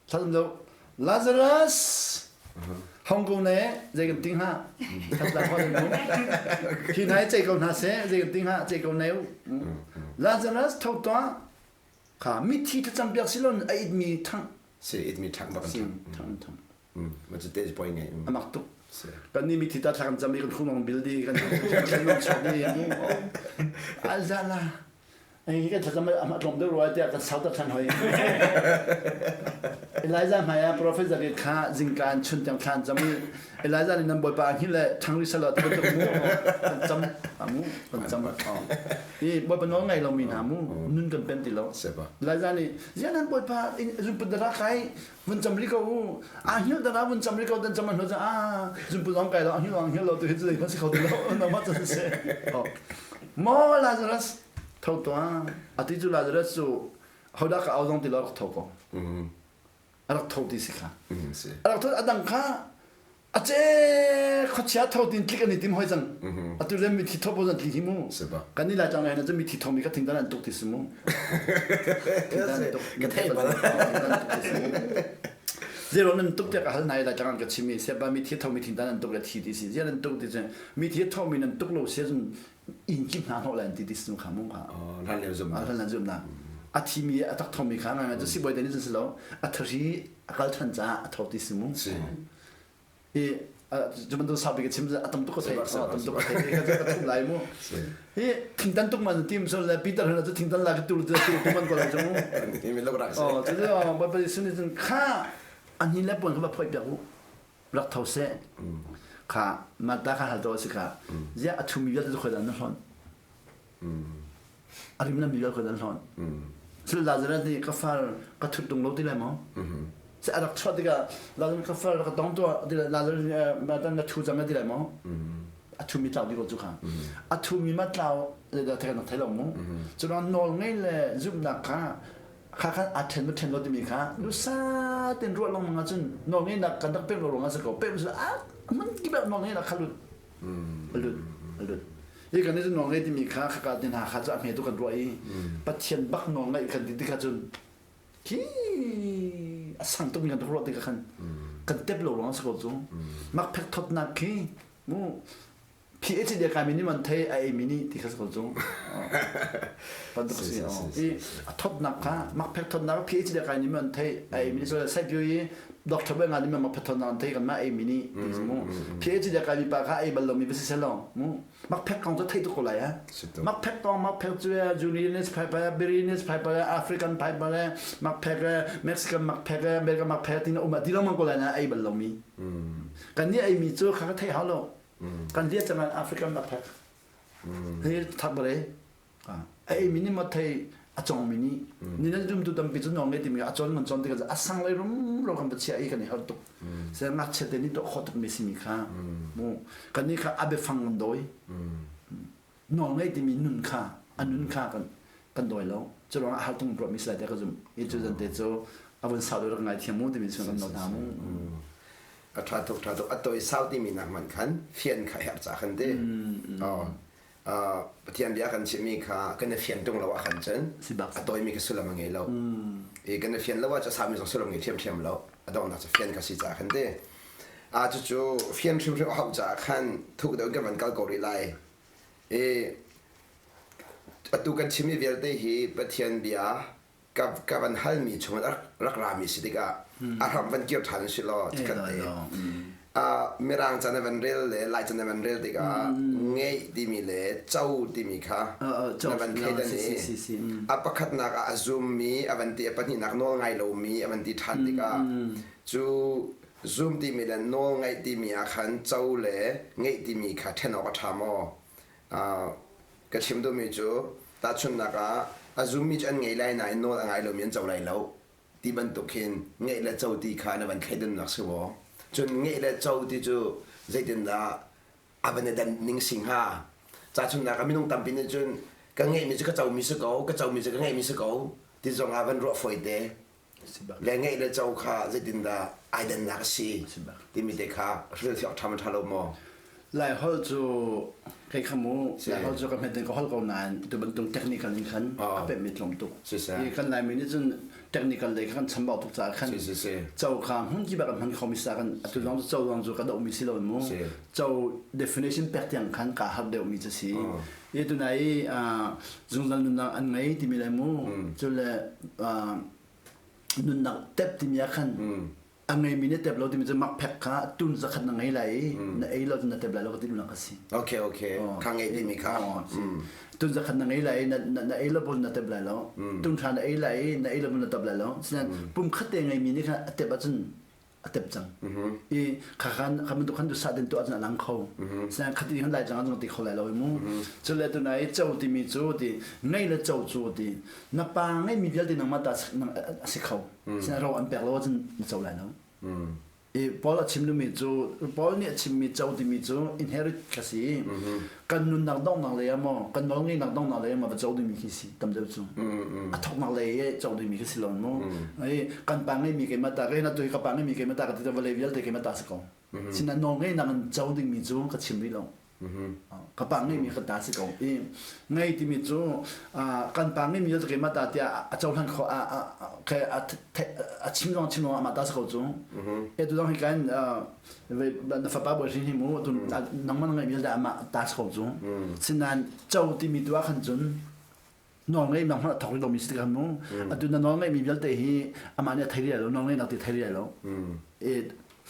thla cam lo Lazarus Hong Kong ne zei kan ting ha that la ho mu hi nai chei ko hna se zei kan ting ha chei ko ne Lazarus tho to kha mithi thlacam piak silon a it mi thang si it mi thang bak thang thang thang Ma cu te poi ngai. Amak tuk. Kan ni mithi ta thla kan cam i kan khung bil di kan kan chok di alzala Hi kan thlacam a tlawm deuh rua tiah kan sau tak ṭhan hoi. Elijah hmai ah profet zakit kha zingka in chun tiang thla an cam i Elijah nih nan bawipa a hngilh le ṭhang rih selaw ti bantuk mu kan cam mu kan cam. I bawipa nawl ngai lomi hna mu nun kan pen ti lo. Elijah nih ziah nan bawipa zunput dara kai vun cam rih ko u a hngilh dara vun cam rih ko dan cam an hnu a zunput zong kai lo a hngilh lo a hngilh lo tu hi cu zei hmanh si kho ti lo nangmah cu si. Maw Lazarus tho tuah ati cu Lazarus cu hodah ka au zong ti lo rak tho ko a rak tho ti si kha a rak tho a dang kha a ce khuachia tho tin tlik an i tim hoi cang atu le mithi tho bo zan tli hi mu kan ni lai cang lai na cu mithi tho mi ka thing dan an tuk ti si mu ka thei bal Zero nan tuk tiah ka hal nai lai tlang ka chim i siapa mithi tho mi thing dan an tuk le thi ti si zia nan tuk ti cun mithi tho mi nan tuk lo sia cun inn kip hna hnawh lai ti ti sinu kha mu kha hlan lio zum hlan lio zum na a thi mi a tak thong mi kha ngai cu sibawi te nih cun si lo a thari a kal than caah a tho ti si mu i cu bantuk sau bik chim a tam tuk ka thei tam tuk ka thei ka ka thum lai mu hi thingtan tuk man tim so le Peter hna cu thingtan la ka tu tu tu man ko lai cu mu mi lo rak oh cu cu ba sin cun kha an hin le pon kha ba phoi piak u rak tho seh kha Martha kha hal to a si kha ziah a thumi vialte cu khoi dah na hlonh a rim na mi vialte khoi dah na hlonh sil Lazarus nih ka far ka thut tung lo ti lai maw se a rak chuah tikah Lazarus ka far ka tong tuah ti lai Lazarus nih Martha na thu cang ti lai maw a thumi tlau di ko cu kha a thumi ma tlau le thei kan thei lo mu cu nawl ngei le zumhnak kha kha khan aa ṭhen ma ṭhen lo timi kha nusa ten ruah lengmang ahcun nawlngeihnak kan rak pek lo ruangah si ko pek usih ah man kip ah nawlngeihnak kha lut lut lut hi kan nih nawlngei timi kha khaka te hna kha cu a hme tu kan ruah i Pathian bak nawlngeih kan ti tikah cun khi a sang tuk mi kan ruah tikah khan kan tep lo ruangah si ko cu mak phek thotnak khi mu PhD kai mi nih man thei a ei mi nih ti kha ko cu bantuk si i a thotnak kha makphek thotnak PhD kai nih man thei a ei mi nih so sai pyu i doctor bai nga nih makphek thotnak an thei kan ma ei mi nih ti mu PhD kai mi pa kha ei bal lo mi va si selo mu makphek kong cu thei tuk ko lai a makphek kong makphek cu Junionist piper Birinist piper African piper makphek Mexican makphek American makphek tin um ti lo man ko lai na ei bal lo mi kan nih ei mi cu kha ka thei hau lo Kan liat cang African backpack. Hi thak bare. A ei mi nih ma thei a cong mi nih ni nan zum tu tampi cu nong ngai timi a chon man chon tikah a sang lei rum ro kan chia i kan i har tuk. Se ngakchia te nih to kho tuk mi si mi kha mu kan ni kha abe fang kan doi. Nawl ngei timi nun kha a nun kha kan kan dawi lo. Cu ruangah a har tung ruah mi si lai te ka zum. I cu zan te cu a vun sau deuh rak ngai thiam mu timi chung kan no hna mu. A ṭha tuk ṭha tuk a toi sau timi nak man khan fian kha herh ca khan ti Pathian bia kan chimmi kha kan i fian tung lo ah khan cun a toimi kha sullam a ngei lo i kan i fian lo ah cu sami zong sullam ngei ṭhiamṭhiam lo a donghnak cu fian kha si ca khan ti a cucu fian hrimhrim a hauh caah khan thuk deuh in kan van kal ko rih lai i atu kan chimmi vialte hi Pathian bia ka ka van halmi chung in rak rami si tikah a hram van kir ṭhan si law chikkhat te mirang ca na van rel le lai ca na van rel tikah ngeih timi le co timi kha na van thleidan i a pakhatnak ah a zummi a van ti a pahnihnak nawl ngai lomi a van ti ṭhan tikah cu zum timi le nawl ngaih timi ah khan co le ngeih timi kha ṭhen awk a ṭha maw? Ka chim duhmi cu tahchunhnak ah a zummi cu an ngei lai nain nawl a ngai lomi an co lai lo ti bantuk khin ngeih le co ti kha na van thleidannak si maw? Cun ngeih le co ti cu zeitindah a van i dan ning si hnga? Cachunnak ah minung tampi nih cun ka ngeihmi cu ka comi si ko, ka comi cu ka ngeihmi si ko ti zong ah van ruah fawi te. Le ngeih le co kha zeitindah ai dannak a si timi te kha hrilhfiah awk ṭha ma ṭha lo maw? Lai holh cu kei kha mu Lai holh cu ka hmet in ka holh ko nain tu bantuk technical in khan a pemh mi tlawm tuk. Hi kan Laimi nih cun technical lei kha kan chambau tuk caah khan co kha hmun kip ah kan hman kho mi sa kan atu zong cu co zong cu ka doh mi si lo mu. Co definition pek tiang khan ka har deuh mi cu si. I tunai i zungzal nunnak an ngei timi lai mu. Cu le nunnak tep timi ah khan a ngeimi na tep lo timi cu makphek kha tun zakhat na ngei lai i na ei lo cun na tep lai lo ka ti duhnak a si. Okay okay. Kha ngei timi kha. Tun zakhat na ngei lai i na ei lo bun na tep lai lo. Tun hra na ei lai i na ei lo bun na tep lai lo. Sinain pum khat te ngeimi nih khan a tep ahcun a tep cang. I kha khan kha bantuk khan tu sa den tu ahcun a lang kho. Sinain khati khan lai cang ahcun ti kho lai lo i mu. Cule tunai co timi cu ti ngei le co cu ti na pa ngeimi vialte nangmah ta a si kho. Sinain ro an pek lo ahcun na co lai lo. I Paul a chim duhmi cu Paul nih a chimmi co timi cu inherit kha si. Kan nunnak donghnak lei ah maw kan nawlngeihnak donghnak lei ah maw va co dingmi khi si tam deuh cu. A thawknak lei i co dingmi khi si lo mu. I kan pa ngeihmi keimah ta ka na tu hi ka pa ngeihmi keimah ta ka ti vawlei vialte keimah ta si ko. Sinain nawlngeihnak in co dingmi cu ka chim rih lo. Ka pa ngeihmi ka ta si ko i ngei timi cu kan pa ngeihmi cu keimah ta tiah a cohlan kho a chim zong chim zong amah ta si ko cu. E tu zong hi kan na fapa bawi hrin hi mu tu nangmah na ngeihmi dah amah ta si ko cu. Sinain co timi tu ah khan cun nawl ngeihnak hmanh a thawk rih lomi si tikah mu atu na nawl ngeihmi vialte hi amah nih a thei rih lo nawl ngeihnak ti thei rih lo i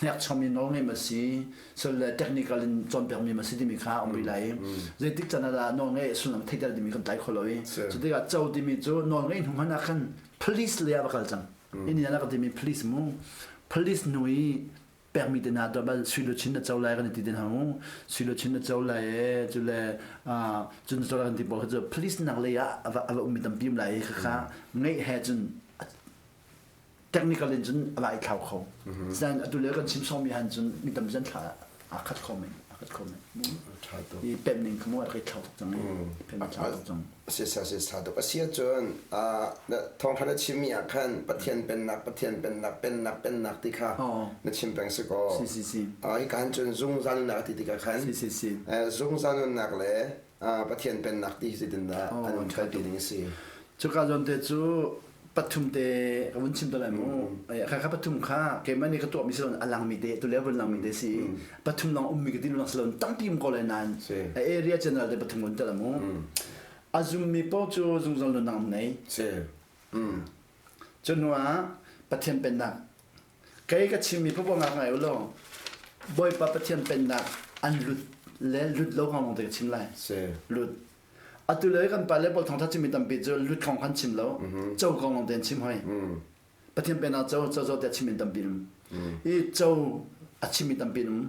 hnekchom in nawl ngeih ma si sol le technical in cawnpiakmi ma si timi kha um rih lai i zeitik can ah dah nawl ngeih sullam theihter timi kan tlai kho lo i cu tikah co timi cu nawl ngeih hnu hmanh ah khan police lei ah va kal cang ini na ka timi police mu police nu i pekmi te hna tuah bal sui luchin na co lai kan ti te hna mu sui luchin na co lai e cu le cun co lai kan ti pawl kha cu police nak lei ah a va ummi tampi um lai kha kha ngeih he cun technical in cun a va i thlau kho zan atu le kan chim sawmi han cun mi tam zan thla a khat kho men a khat kho men i pem ning kha mu a rak i thlau tuk cang i pem a thlau tuk cang Si sa si sa tuk. A si ahcun thawngṭha na chimmi ah khan Pathian pennak, Pathian pennak, pennak, pennak ti kha na chim peng si kaw. Si si si. Hika han cun zungzal nunnak ti tikah khan si si si. Zungzal nunnak le Pathian pennak ti hi zeitindah an um ṭhal ti ding a si. Cuka zawn te cu pathum te ka vun chim te lai mu. Kha kha pathum kha keimah nih ka tuahmi si lo a langmi te tu le vun langmi te si. Pathum lawng ummi ka ti lang si lo tampi um ko lai nain area general te pathum vun te mu. A zummi paoh cu zungzal nunnak an nei. Cu hnu ah Pathian pennak kei ka chimmi paoh ngak ngai u law Bawipa Pathian pennak an lut le lut lo kong lawng te ka chim lai. Lut. Atu le kan pale pawl thawngtha chimmi tampi cu lut kong khan chim lo, co kong lawng te an chim hoi. Pathian pennak co co co tiah chimmi tampi um. I co a chimmi tampi um.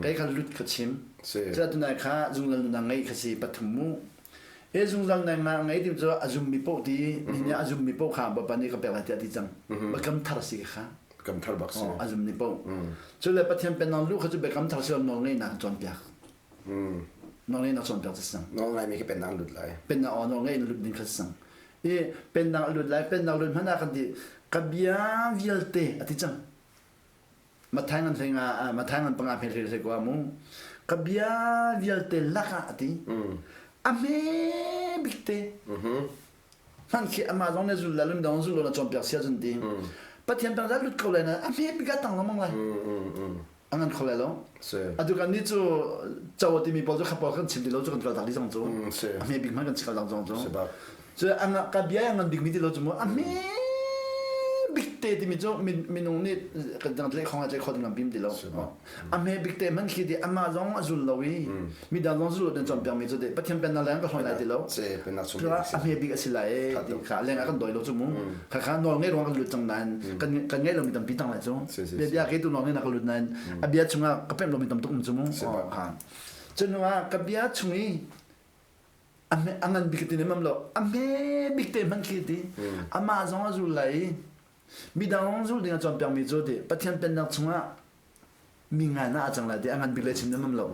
Kei kha lut ka chim. Cu tunai kha zungzal nunnak ngei kha si pathum mu. E zungzal nunnak ngei ti cu a zummi paoh ti ni a zummi paoh kha Bawipa nih ka pek lai tiah ti cang. Biakam thar si kha. Biakam thar bak si. A zummi paoh. Cu le Pathian pennak lu kha cu biakam thar si lo nawl ngeihnak cawnpiak. Nawl na cawnpiak cu sang. Nawl ngaimi khi pennak lut lai. Pennak aw nawl ngei lut ding kha sang. I pennak lut lai, pennak lut hmanh ah kan ti ka bia vialte a ti cang. Mathai ngan hlei nga Mathai ngan panga hme hlei kwa mu. Ka bia vialte lakah a ti. A hme bik te. Hman khi amah zong nih zul la lum dong zul lo na cawnpiak sia cun ti. Pathian peng lut ko lai na a hme bik ah tang lengmang lai. A ngan kho lai lo. Atu kan nih cu cho timi pawl cu kha pawl kan chim ti lo cu kan kal tak dih zong cu. A hme bik hmanh kan kal tak zong cu. Cu ka bia a ngan bik mi ti lo cu mu a hme bik te timi cu minung nih kan dang tlai khong tlai kho ding lam pim ti lo. A hme bik te hmanh khi ti amah zong a zul lo i midang zong zul lo den cawnpiak mi cu te Pathian pennak leng ka hlawn lai ti lo. A hme bik a si lai e ti kha leng ah kan doi lo cu mu. Kha kha nawl ngei ruang kan lut cang nain kan kan ngei lomi tampi tang lai cu. Bia bia ke tu nawl ngei na ka lut nain a bia chungah ka pemh lomi tam tuk um cu mu. Kha. Cu hnu ah ka bia chung i a ngan bik ti ne mam lo a hme bik te hmanh khi ti amah zong a zul lai i midang zong zul ding a cawnpiak mi cu ti Pathian pennak chungah Mi ngan ah a cang lai ti a ngan bik le chim nan um lo.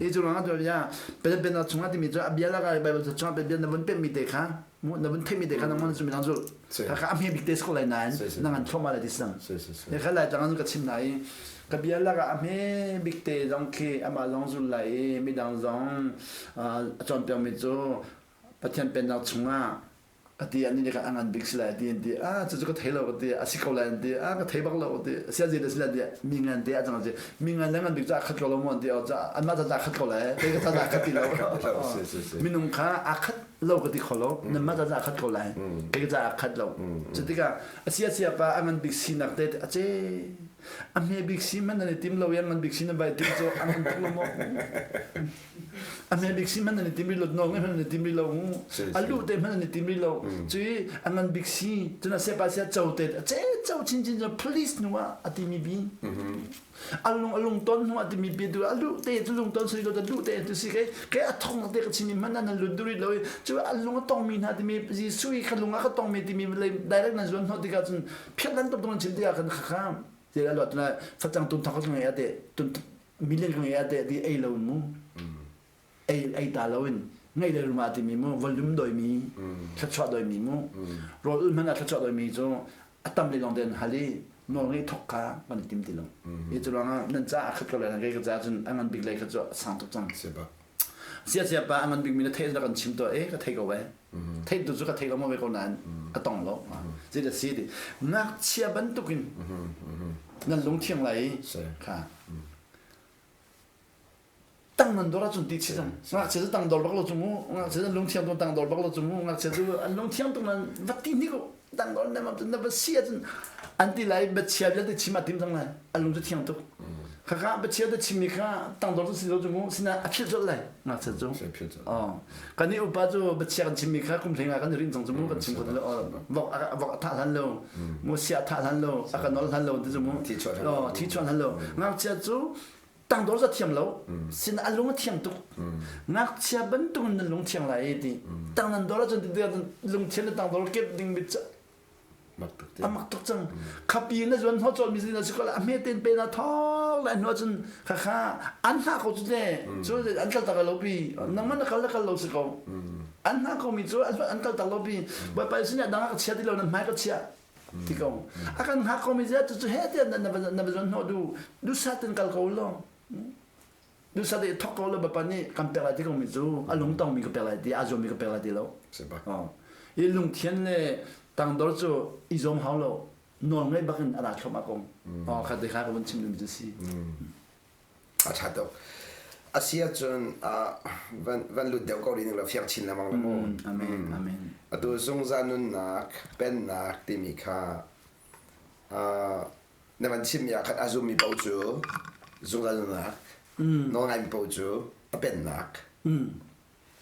I cu ruangah tu ya pen chungah timi cu a bia laka Bible chungah bia na vun pemmi te kha na vun theimi te kha nangmah cu midang cu kha a hme bik te ko lai nain na ngan thloma lai ti sang. He kha lai tang ka chim na i ka bia laka a hme bik te zong khi amah zong zul lai i midang zong a cawnpiakmi cu Pathian pennak chungah a ti an nih khan a ngan bik si lai ti an ti. Ah, cucu ka thei lo ka ti. A si ko lai an ti. Ah, ka thei bak lo ka ti. Sia zei si lai ti. Mi ngan te a cang si. Mi ngan le ngan bik cu a khat ko lo mu an ti. Ca anmah ca khat ko lai. Kei ka ca khat ti lo. Minung kha a khat lo ka ti kho lo. Nanmah ca khat ko lai. Kei ka ca a khat lo. Cu tikah a sia sia pa a ngan bik sinak te a ce. A hme bik si man nan i tim lo i a ngan bik si nan vai tim cu a ngan tuk lo maw? A hme bik si hmanh nan i tim rih lo, nawl ngai hmanh nan i tim rih lo, a luh te hmanh nan i tim rih lo. Cui a ngan bik si, cun a sepa sia cho te, a ce cho chinchin cu police nu ah a timi bi. A lung a lung ton hnu a timi bi tu a luh te cu lung ton sui lo ta luh te tu si ke ke a thong te ka chimi hmanh nan lut duri lo cu a lung a tong mi hna timi Jesuh i kha lung a ka tong mi timi direct nan zuan hnawh tikah cun phiat nan tuk tung chim tikah khan kha kha te la lot na facang tun thak ngai ate tun million ka ngei ate ti ei lo in mu ei ei ta lo in ngei le ruma timi mu volume doi mi thluachuah doi mi mu rawl ul hmanh ah thluachuah doi mi cu a tam le long den hali nawl ngei thok ka kan tim ti lo i cu ruangah nan ca a khat ko le nan kei ka ca cun a ngan bik lei kha cu a sang tuk cang sia sia pa a ngan bik mi na theih na kan chim to e ka thei ko ve theih tu cu ka thei lo mo ve ko nain ka tong lo zei da si ti ngakchia bantukin nan lung thiang lai kha tang nan dor ahcun ti chi cang. Ngakchia cu tang dor bak lo cu mu. Ngakchia cu lungthiang tung tang dor bak lo cu mu. Ngakchia cu an lungthiang tung nan va ti ni ko. Tang dor na na va si ahcun an ti lai bachia vialte chim a tim cang lai. A lung cu thiang tuk. Khakha bachia te chimmi kha tang dor cu si lo cu mu. Sina a philh colh lai ngakchia cu. Oh. Kan i upa cu bachia kan chimmi kha kum hleng ah kan rin cang cu mu kan chim kho lo. Vok vok a thah hlan lo. Mu sia thah hlan lo. A kan nol hlan lo ti cu mu. Thi chuah hlan lo. Ngakchia cu tangdor za thiam lo sin a lung a thiang tuk ngakchia bantuk in nan lung thiang lai ti tang nan dor ahcun lung thian le tangdor kep ding mi a mak tuk cang khapi na zuan hnaw cawl mi zin si ko a hme ten pe na thong lai hnu ahcun kha kha an hna ko cu te cu an kal tak lo pi nangman na kal na kal lo si ko an hna ko mi cu an kal tak lo pi bawipa sin dang ka chia ti lo nan hmai ka chia ti ko a kan hngak ko mi zia cu he tiah na na va zon hnawh du dusa ten kal ko lo dusa te thok ko lo bapa nih kan pek lai ti ko mi cu a lung tong mi ka pek lai ti a zuam mi ka pek lai ti lo i lungthian le tangdor cu i zuam hau lo nawl ngei bakin a ra thlom a kong kha te kha ka vun chim ding cu si. A ṭha tuk. A si ahcun van van lut deuh ko rih ning law fiang chin lengmang la mu. Amen. Amen. Atu zungzal nunnak, pennak timi kha na van chimmi ah khan a zummi paoh cu zungzal nunnak, nawlngaimi paoh cu a pennak.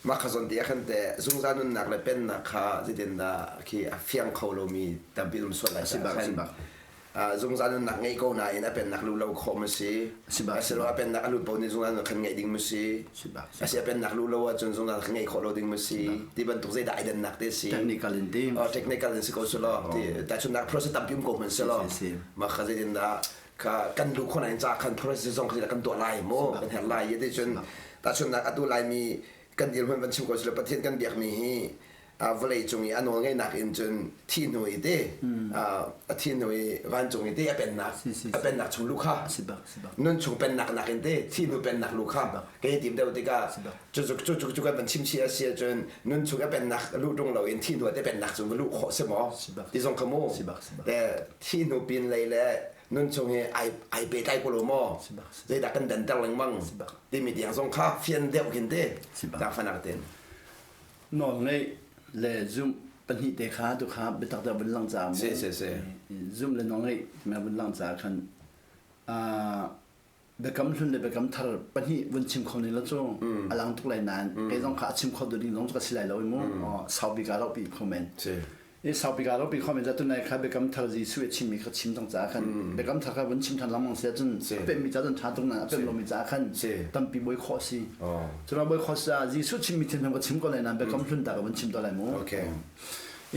Mah kha zawn te ah khan teh zungzal nunnak le pennak kha zeitindah khi a fiang kho lomi tampi um sual lai caah khan zungzal nunnak ngeih ko nain a pennak luh lo khawh ma si? Asilo a pennak a lut paoh nih zungzal nunnak khan ngeih ding ma si? Asi a pennak luh lo ahcun zungzal khan ngeih khawh lo ding ma si? Ti bantuk zeidah ai dannak te si? Technical in ti. Oh, technical in si ko selaw. Ti tahchunnak process tampi um ko hmanh selaw. Mah kha zeitindah kha kan luh khawh in ca khan process zong kha kan tuah lai mu kan herh lai ti cun tahchunnak atu laimi kan dirhmun van chim ko sila Pathian kan biakmi hi vawlei cung i a nawl ngeihnak in cun thi hnu i te a thi hnu i vancung i te a pennak a pennak chung lu kha nun chung pennak nak in te thi hnu pennak lu kha kei tim deuh tikah cu cu cu cu kan van chim chi a si ahcun nun chung a pennak luh ṭung lo in thi hnu te pennak chung va luh khawh si maw ti zong kha mu te thi hnu pin lei le nun chung hi ai ai pehtlai ko lo maw zeidah kan danter lengmang timi tiang zong kha fian deuh khin te zaangfanak ten nawl ngeih le zumh pahnih te kha tu kha biatak deuh vun lang ca mu si si si zumh le nawl ngeih timi vun lang ca khan biakam hlun le biakam thar pahnih vun chim kho ning la cu a lang tuk lai nain kei zong kha a chim kho ding zong cu ka si lai lo i mu saupi ka ro pi kho men i saupi ka ro pi kho men za tunai kha biakam thar Jesuh a chimmi kha chim cang caah khan biakam thar kha vun chim than lengmang si ahcun a pemmi ca cun tha tuk nain a pem lomi caah khan tampi boi khawh si cuna boi khawh si ah Jesuh chimmi thil ka chim ko lai nain biakam hlun ta ka vun chim to lai mu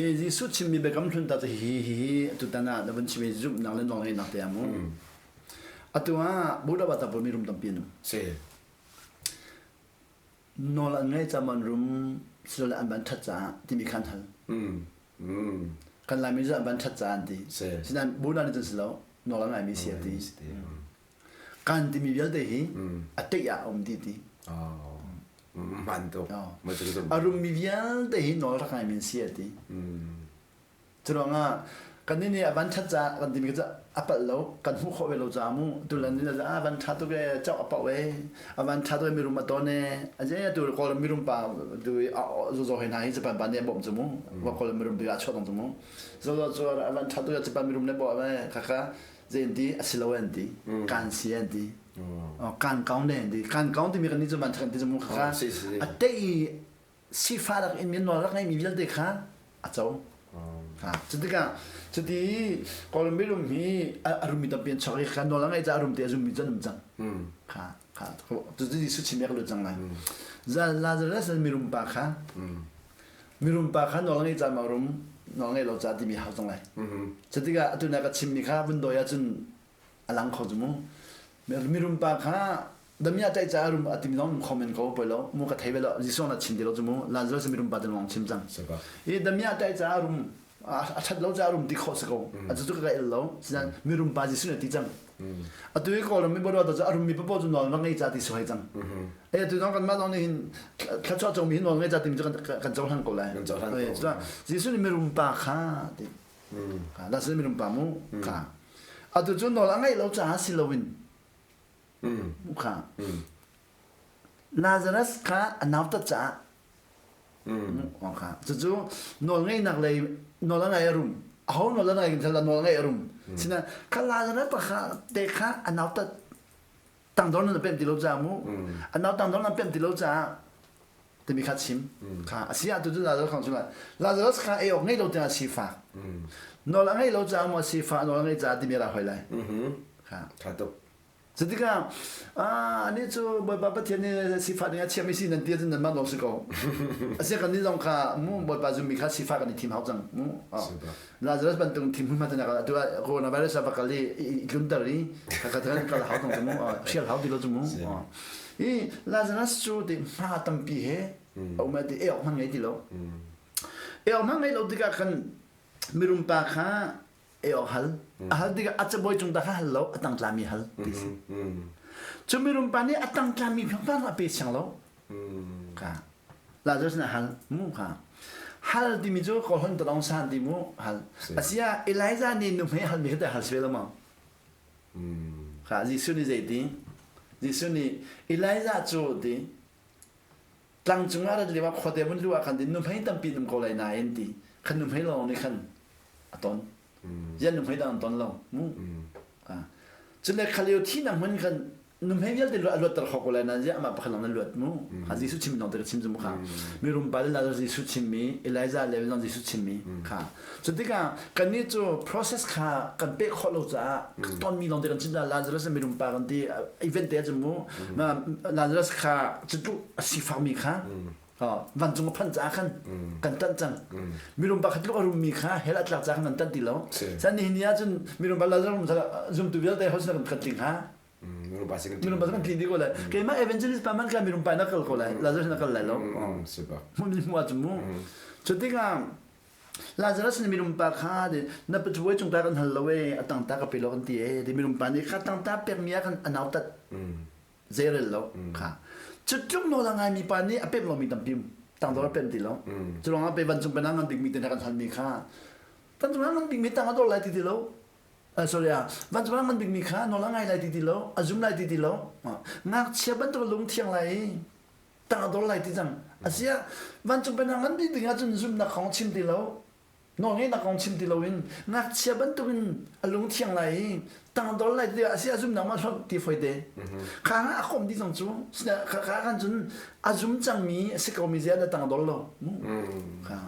i Jesuh chimmi biakam hlun ta cu hi hi hi tutan ah na vun chim i zumhnak le nawlngeihnak te ah mu. Atu ah Buddha bata pawl mirum tampi an um. Si. Nawl an ngei caman rum silole an van ṭhat caah timi kha an hal. Kan Laimi cu an van ṭhat caah an ti. Sinain Buddha nih cun si lo, nawl a ngaimi si a ti. Kan timi vialte hi a teih ah a um ti ti. Hman tuk. A rummi vialte hi nawl rak ngaimi an si a ti. Curuangah kannih nih a van ṭhat caah kan timi cu a palh lo, kan hmuh khawh ve lo caah mu tulan ni a van ṭha tuk ee, cawk a pauh ee, a van ṭha tuk ee mirum a ton ee, a je tu Kawlram mirum pa tu zozo he hna hi Japan pa nih a bawmh cu mu, Kawlram mirum tu a chuah tong cu mu. Zozo cu a van ṭha tuk ee Japan mirum nih bawmh ee, khakha zei an ti a si lo an ti, kan si an ti. Kan kaung ne an ti. Kan kaung timi kan nih cu van ṭha kan ti cu mu khakha a tei sifah rak in nawl rak ngeimi vialte kha a co. Cutikah cuti Kawlram mirum hi a rummi tampi an chuak i kha nawl a ngeih caah a rum ti a zummi cu an um cang. Kha kha cuti Jesuh chim i a ka lut cang lai. Lazarus mirum pa kha mirum pa kha nawl a ngeih caah ma rum nawl ngeih lo caah timi hau cang lai. Cutikah atu na ka chimmi kha vun dawi ahcun a lang kho cu mu. Mirum pa kha damiah taih caah rum a tim zong kho men ko poi lo mu ka thei ve lo Jesuh na chim ti lo cu mu Lazarus mirum pa tin wang chim cang i damiah taih caah rum a that lo caah rum ti khawh si ko a cu cu ka el lo sinan mirum pa Jesuh na ti cang atu i kawlram mi bodo cu a rum mi papo cu nawl va ngei ca ti si hoi cang e tu zong kan mah zong nih hin thluachuah cong mi hi nawl ngei ca timi cu kan cohlan ko lai kan cohlan ko Jesuh nih mirum pa kha ti Lazarus mirum pa mu kha atu cu nawl a ngeih lo caah si loin kha Lazarus kha a nautat caah kha cucu nawl ngeihnak lei nawl a ngei a rum aho nawl a ngei thal nawl a ngei a rum sina kha Lazarus pa kha te kha a nautat tangdor nan pem ti lo caah mu a nau tangdor nan pem ti lo caah timi kha chim kha a si ah tu cu Lazarus kong chim Lazarus kha ei awk ngei lo tiang a sifak nawl a ngei lo caah maw sifak nawl a ngei caah timi ra hoi lai kha tha tuk Cutikah anih cu Bawipa Pathian nih sifah ding a chiahmi si nan ti ahcun nanmah nawl si ko. Asia kan nih zong kha mu Bawipa zummi kha sifah kan i thim hau cang mu. Lazarus bantuk thim hmun hmanh atu ah coronavirus a va kal i i tlunter i kha kan kal hau tong cu mu hrial hau ti lo cu mu. I Lazarus cu ti hma tampi he a um ti ei awk hmanh ngei ti lo. Ei awk hmanh ngei lo tikah khan mirum pa kha ei awk hal. A hal tikah a cabuai cung ta kha hal lo a tang tlami hal ti si. Cu mirum pa nih a tang tlami phang a pe siang lo. Kha Lazarus nih a hal mu kha hal timi cu kawlhon talong san ti mu hal asia Elijah nih nuhmei halmi kha hal si ve lo maw kha Jesuh nih zei ti Jesuh nih Elijah cu ti tlang cungah rat lio ah khuate vun luh ah khan ti nuhmei tampi num ko lai nain ti khan nuhmei lawng nih khan a ton zian nuhmei dang an ton lo mu cun le kha lio thihnak hmun khan nuhmei vialte a luatter kho ko lai nain ziah amah pakhat lawng na luat mu kha Jesuh chim lawng te ka chim cu mu kha mirum pa le Lazarus Jesuh chimmi Elijah le zong Jesuh chimmi kha cu tikah kannih cu process kha kan peh khawh lo caah tonmi lawng te kan chim caah Lazarus mirum pa kan ti event te cu mu Lazarus kha cu a sifakmi kha vancung a phanh caah khan kan tanh cang mirum pakhat tluk a rummi kha hell a tlak caah khan kan tanh ti lo san nihin ni ahcun mirum pa Lazarus zumtu vialte ho sin kan tling ha mirum pa sin mirum pa kan tling dih ko lai keimah evangelist pa man ka mirum pa na kal ko lai Lazarus na kal lai lo hmun hmu ahcun mu cu tikah Lazarus nih mirum pa kha na pacuai cung ta kan hal lo e a tang ta ka pe lo kan ti e ti mirum pa nih kha tang ta pek mi ah khan a nautat zeirel lo kha cu tluk nawl a ngaimi pa nih a pemh lomi tampi tangdor a pemh ti lo cu ruangah pe vancung penang ngan bikmi te hna kan halmi kha vancung penang ngan bikmi tang a dor lai ti ti lo sorry ah vancung penang ngan bikmi kha nawl a ngai lai ti ti lo a zum lai ti ti lo ngakchia bantuk lung thiang lai i tang a dor lai ti cang asia vancung penang ngan bik ding ahcun zumnak kong chim ti lo Nawlngeihnak kong chim ti loin ngakchia bantukin a lung thiang lai i tangdor lai ti a si a zumnak ma hlonh ti foi te. Kha a komh dih zong cu kha kha kan cun a zum cangmi a si komi zia na tangdor lo. Kha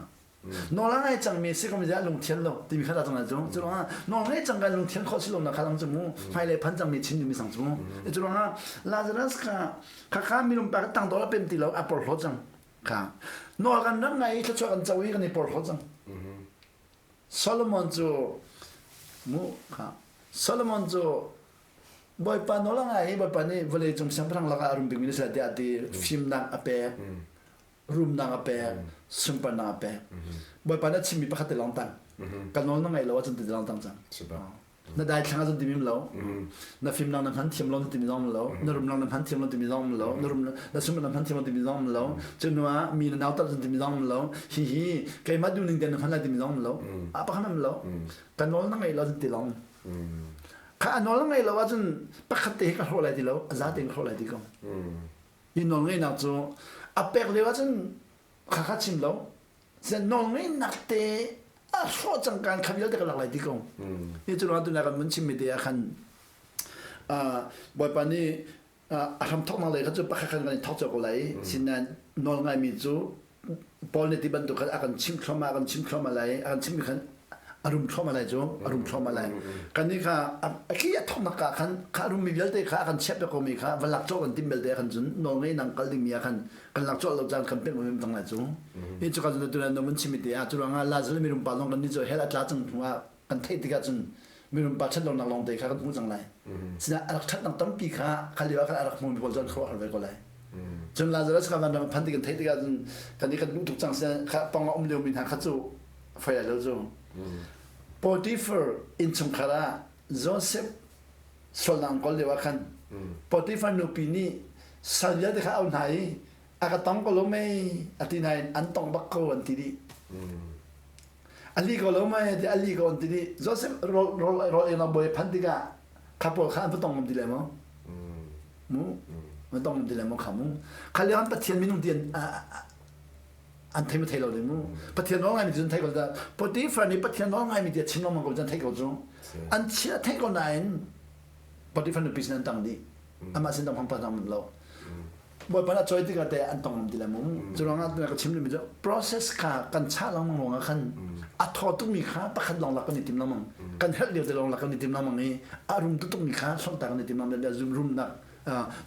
nawl a ngai cangmi a si komi zia lung thian lo timi kha ta cang cu. Cu ruangah nawl ngei cang kan lung thian khawh si lo na kha lang cu mu hmailei phan cangmi chin mi sang cu mu. Cu ruangah Lazarus kha kha kha minung pa tangdor a pem ti lo a porhlawt cang. Kha nawl kan rak ngai i thluachuah kan co i kan i porhlaw cang. Solomon cu mu kha Solomon cu Bawipa nawl a ngai i Bawipa nih vawlei cung siangpahrang lakah a rum bikmi na si lai tiah a ti. Fimnak a pek, rumnak a pek, sunparnak a pek. Bawipa nih a chimmi pakhat te lawng tang. Ka nawl na ngaih lo ahcun ti te lawng tang cang. Na daithlang ahcun timi lo. Na fimnak na hman thiam lo na timi zong lo. Na rumnak na hman thiam lo timi zong lo. Na rum na sum na hman thiam lo timi zong lo. Cu hnu ah mi na nautat cun timi zong lo. Hihi keimah duhning te na hman lai timi zong lo. A pakhat hmanh lo. Ka nawl na ngaih lo ahcun ti lawng. Kha a nawl na ngaih lo ahcun pakhat te hi ka hlawh lai ti lo. A za tein ka hlawh lai ti ko. Hi nawl ngeihnak cu a pek lio ahcun kha kha chim lo. Nawlngeihnak te a hrawh cang kan kha vialte ka lak lai ti ko. Hi cu ruang tuna kan mun chimmi te ah khan Bawipa nih a hram thawknak lei kha cu pakhat khan kan i thawk cio ko lai. Sinain nawl ngaimi cu Paul nih ti bantuk khan a kan chimh thluahmah, a kan chimh thluahmah lai, a kan chimhmi khan a rum thluahmah lai cu, a rum thluahmah lai. Kan nih kha a khi a thawknak ka khan kha a rummi vialte kha a kan chiah piak komi kha va lak cawk kan tim belte khan cun nawl ngei nang kal dingmi ah khan kan lak cawk lo caan kan pek mem cang lai cu. Hi cu ka cun tu na mun chimmi te ah cu ruangah Lazarus mirum pa zong kan nih cu hell a tla cang hnu ah kan theih tikah cun mirum pa ṭhat lonak lawng te kha kan hmuh cang lai. Sinain a rak ṭhatnak tampi kha kha lio ah khan a rak hmumi pawl cu an khuaruahhar ve ko lai. Cun Lazarus kha vanram a phan ti kan theih tikah cun kan i kan duh tuk cang sinain kha pong a um liomi hna kha cu fai lai lo cu. Potiphar innchungkhar ah Joseph sualnak an kawl lio ah khan Potiphar nupi nih sal vialte kha a auh hna i a ka tong ko lo mei a ti nain an tong bak ko an ti dih. A li ko lo mei ti a li ko an ti dih. Joseph rawl rawl rawl ei bawi phan tikah kha pawl kha an va tong ngam ti le maw? Mu va tong ngam ti le maw kha mu? Kha lio an Pathian minung ti an an thei ma thei lo ding mu Pathian nawl ngaimi cu thei ko da Potiphar nih Pathian nawl ngaimi ti a chim lengmang ko cun thei ko cu an chia thei ko nain Potiphar nupi sin an tang dih amah sin tang pa tang lo Bawipa na choi tikah te an tong ngam ti le mu cu ruangah ka chim mi cu process kha kan chah lengmang ruangah khan a thaw tukmi kha pakhat lawng lak kan i tim lengmang kan helh lio te lawng lak kan i tim lengmang i a rum tuk mi kha hlonhta kan i tim lengmang zum rumnak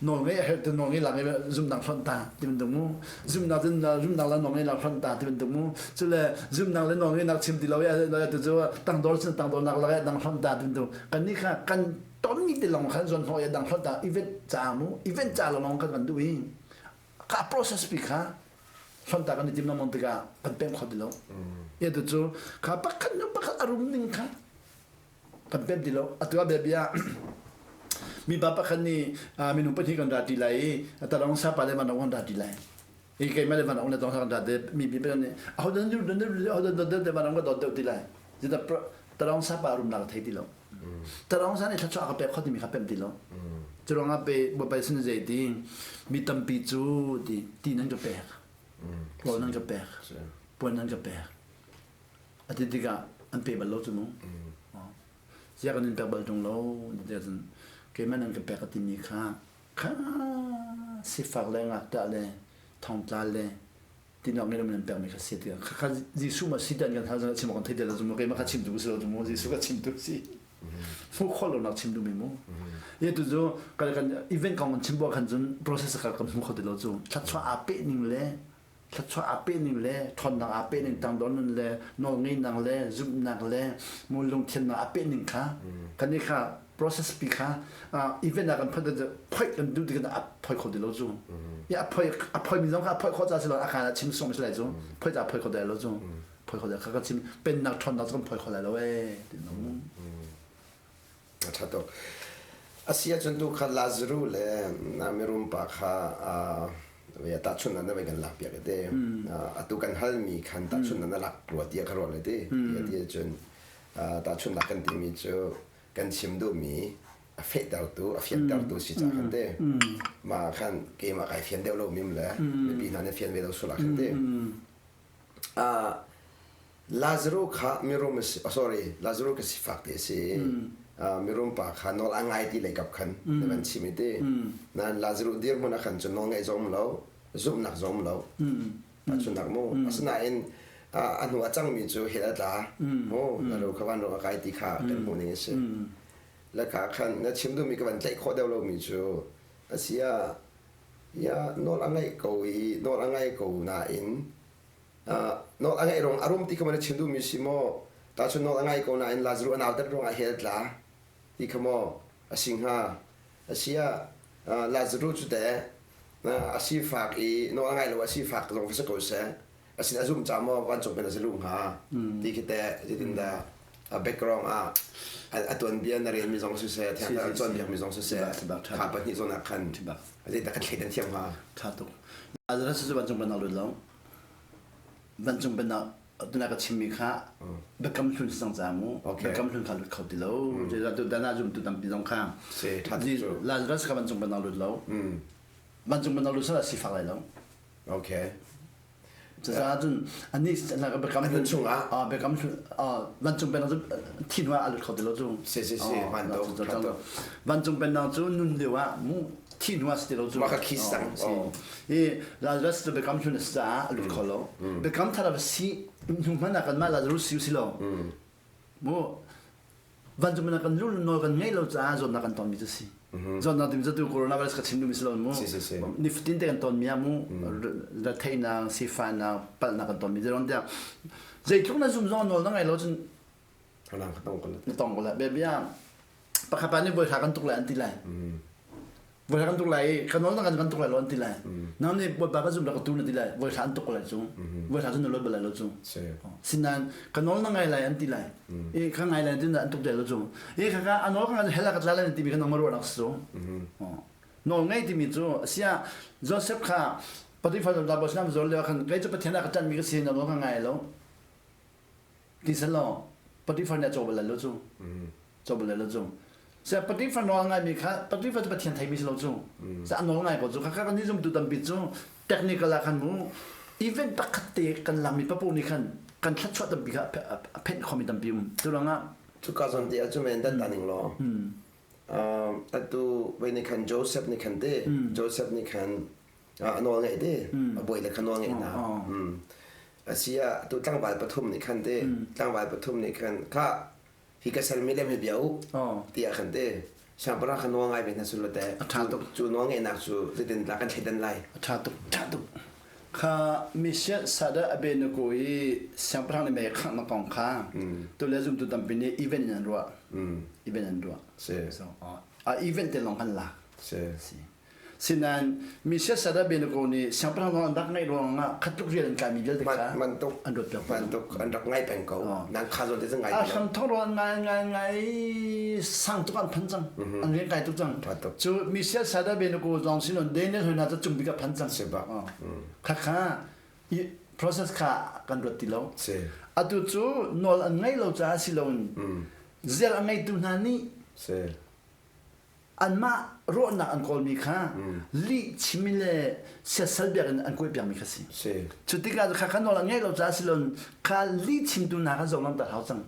nawlngei a herh tu nawlngei lak i zumnak hlonh ta ti bantuk mu zumnak cun zumnak le nawlngei lak hlonh ta ti bantuk mu cule zumnak le nawlngei nak chim ti lo i tu cu tangdor cun tangdor nak lak i dang hlonh ta ti bantuk kan nih kha kan tonmi te lawng khan zawn hnawh i dang hlonh ta event ca mu event ca lawng kan kan duh i kha process pi kha hlonh ta kan i tim lengmang tikah kan pem kho ti lo ya tu cu kha pakhat nu pakhat a rum ning kha kan pem ti lo. Atu ah biabia mipa pakhat nih minung pahnih kan ra ti lai i tarong sapa le vanrong kan ra ti lai. I keimah le vanrong le tong kan ra te mi mi pakhat nih aho dan dan aho dan dan dan vanrong ka dawt deuh ti lai. Zita tarong sapa rumnak thei ti lo. Tarong sa nih thluachuah ka pek kho timi kha pem ti lo. Cu ruangah pe Bawipa sin zei ti mi tampi cu ti ti nan ka pek. Rawl nan ka pek. Puan nan ka pek. A ti tikah an pe bal lo cu mu. Ziah kan in pek bal ṭung lo ti cun keimah nan ka pek a timi kha kha sifak le ngakṭah le thongtla le tinawk ngei lomi nan pekmi kha si ti kha Jesuh ma si tiah kan hal zong chim awk kan thei ti lo cu mu keimah kha chim tu si lo cu mu Jesuh ka chim tu si hmuh khawh lonak chim duhmi mu ye tu cu kan kan event kong kan chim buah khan cun process kha kan hmu kho ti lo cu thluachuah aa peh ning le thluachuah aa peh ning le ṭhawnnak aa peh ning tangdor nun le nawlngeihnak le zumhnak le mu lungthinnak aa peh ning kha kan i kha process pi kha event ah kan phoi phoi kan duh tikah a phoi kho ti lo cu ya a phoi a phoi mi zong kha a phoi khawh ca si lo a kaan ah chim song si lai cu phoi ca phoi kho dai lo cu phoi kho dai kha ka chim pennak ṭhawnnak cu kan phoi kho lai lo ee ti no A ṭha tuk. A si ahcun tu kha Lazaruh le mirum pa kha tahchunhnak na vai kan lakpiak i te. Atu kan halmi khan tahchunhnak na lak rua tiah ka ruah le ti. Ti ahcun tahchunhnak kan timi cu kan chim duhmi a fehtertu, a fiantertu si ca khan te. Mah khan keimah kai fian deuh lo mim le mipi hna nih fian ve lo sul ah khan te. Lazaruh kha mirum a si, oh, sorry, Lazaruh ka sifak te a si. Mirum pa kha nawl a ngai ti lei kap khan na van chim i ti. Nain Lazaruh dirhmun ah khan cun nawl ngaih zong lo, zumhnak zong lo. Tahchunhnak mu. Asinain a hnu a cangmi cu hell a tla. Mu, Lazaruh kha vanlawng a kai ti kha kan hmuh ning a si. Le kha khan na chim duhmi ka van tlaih khawh deuh lomi cu a si ah ya nawl a ngaih ko i nawl a ngai ko nain nawl a ngaih ruang a rum ti kha maw na chim duhmi si maw? Tahchun nawl a ngai ko nain Lazaruh a nautat ruangah hell tla ti kha maw a si hnga? Asia Lazarus cu teh a sifak i nawl a ngai lo a sifak zong va si ko seh asin a zum ca maw vancung pen a si lu hnga ti khi teh zeitindah a background ah a tuanbia na relmi zong siseh thiang an cawnpiakmi zong siseh kha pahnih zawn ah khan zeidah kan thleidan thiam hnga Tha tuk. Lazarus cu vancung pennak lut lo. Vancung pennak tuna ka chimmi kha biakam hlun si cang ca mu. Biakam hlun kha lut kho ti lo. Zeicah tu dan ah zumtu tampi zong kha Lazarus kha vancung pennak lut lo. Vancung pennak lut sal sifak lai lo. Okay. Cucaah cun anih biakam hlun chungah biakam hlun vancung pennak cu thi hnu ah a lut kho ti lo cu. Si si si hman tuk Vancung pennak cu nun lio ah mu thi hnu ah si ti lo cu. Mah ka khi sang. I Lazarus cu biakam hlun a si caah a lut kho lo. Biakam thar a si hnu hmanh ah kanmah Lazarus si si lo. Mu vancung pennak kan lul nawl kan ngeih lo caah zawtnak kan tonmi cu si. Zawtnak timi cu tu coronavirus ka chim duhmi si lo mu. Nifatin te kan tonmi ah mu retheihnak, sifahnak, palhnak kan tonmi zeirong tiah zeitluk na zum zong nawl na ngai lo cun na tong ko la. Bia pakhat pa nih voi hra kan tuk lai an ti lai. Voi hra kan tuk lai i ka nawl na kan kan tuk lai lo an ti lai. Nang nih Bawipa ka zum rak ka tu na ti lai. Voi hra an tuk ko lai cu. Voi hra cu na lot bal lai lo cu. Sinain ka nawl na ngai lai an ti lai. I ka ngai lai tin an tuk lo cu. I kha ka a nawl ka ngai hell ka tla lai timi kha nang ma ruahnak si cu. Nawl ngei timi cu sia Joseph kha Potiphar da bo sinam zol leo khan kei cu Pathian a ka ṭanhmi ka si na nawl ka ngai lo. Ti selaw Potiphar nih a caw bal lai lo cu. Caw bal lai lo cu. Sia Potiphar nawl ngaimi kha Potiphar cu Pathian theimi si lo cu. Sia a nawl ngai ko cu. Kha kha kan ni zumtu tampi cu technical ah khan mu event pakhat te kan lakmi papoh nih khan kan thluachuah tampi kha a phenh khomi tampi um. Cu ruangah Cuka zawn te ah cu men dan ta ning law. Atu voi nih khan Joseph nih khan te Joseph nih khan a nawl ngeih te a bawi le kha nawl ngeih hna. Asi ah tu tlangval pathum nih khan te tlangval pathum nih khan kha hi ka sermi lem hi bia u tiah khan te siangpahrang kha nawl ngai ve hna sul te a ṭha tuk cu nawl ngeihnak cu zeitin dah kan thleidan lai a ṭha tuk ṭha tuk kha misiat sada abenago i siangpahrang nih mei khangh kong kha tu le zumtu tampi nih event in an ruah event an ruah si so a event te lawng kan lak si si Sinain Mesias Abednego nih siangpahrang nawl an rak ngaih ruangah khat tluk rian an kaimi vialte kha bantuk an ruat piak bantuk an rak ngai peng ko. Nang kha zawn te cu ngai A hram thong ruang ngai ngai ngai sang tuk an phan cang. An rian kai tuk cang. Cu Mesias Abednego zong sinon Daniel hoi hna cu cung bik ah phan cang. Kha kha i process kha kan ruat ti lo. Atu cu nawl an ngaih lo caah si loin zial a ngeitu hna nih anmah ruahnak an kawlmi kha lih chim le siasal biakinn an kuaipiakmi kha si. Cu tikah kha kha nawl an ngeih lo caah silon kha lih chimtu hna kha zoh langhter hau cang.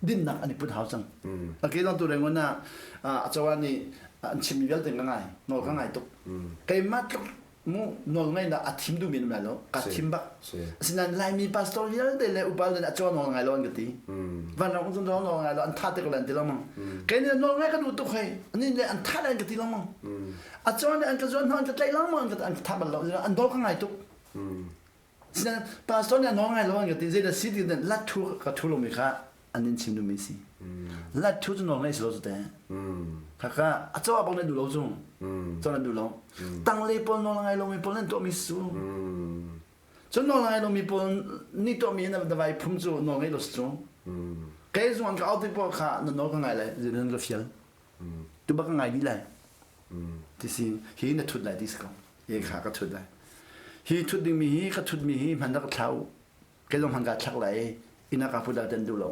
Dinnak an i put hau cang. A ke dong tu rengon ah a cawa nih an chimmi vialte ka ngai nawl ka ngai tuk. Keimah tluk mu nawl ngaihnak a thim duhmi an um lai lo ka thim bak asinain laimi pastor vialte le upa le a caw nawl ngai lo an ka ti vanram um nawl nawl ngai lo an tha te ko lai an ti lengmang kei nih nawl ngai ka duh tuk hei ani le an tha lai an ka ti lengmang a caw nih an ka zuan hna an ka tlaih lengmang an ka an ka tha bal lo an daw ka ngai tuk Sinain pastor nih a nawl ngai lo an ka ti zeidah si ti lat thu ka thu lomi kha an in chim duhmi si. Lat thu cu nawl ngai si lo cu te. Khakha a caw bang nan duh lo cu. Caw nan duh lo. Tangle pawl nawl ngai lomi pawl nan tuahmi su. Cun nawl ngai lomi pawl nih tuahmi na vai phum cu nawl ngai lo si cu. Kei zung an ka auh ti pawl kha na nawl ka ngai lai nan ka fial. Tu bak ka ngai dih lai. Ti si hi na thut lai ti si ko. Ye kha ka thut lai. Hi thut dingmi hi ka thutmi hi hman rak thla u. Kei zong hman ka thlak lai i inn ah ka put ah an duh lo.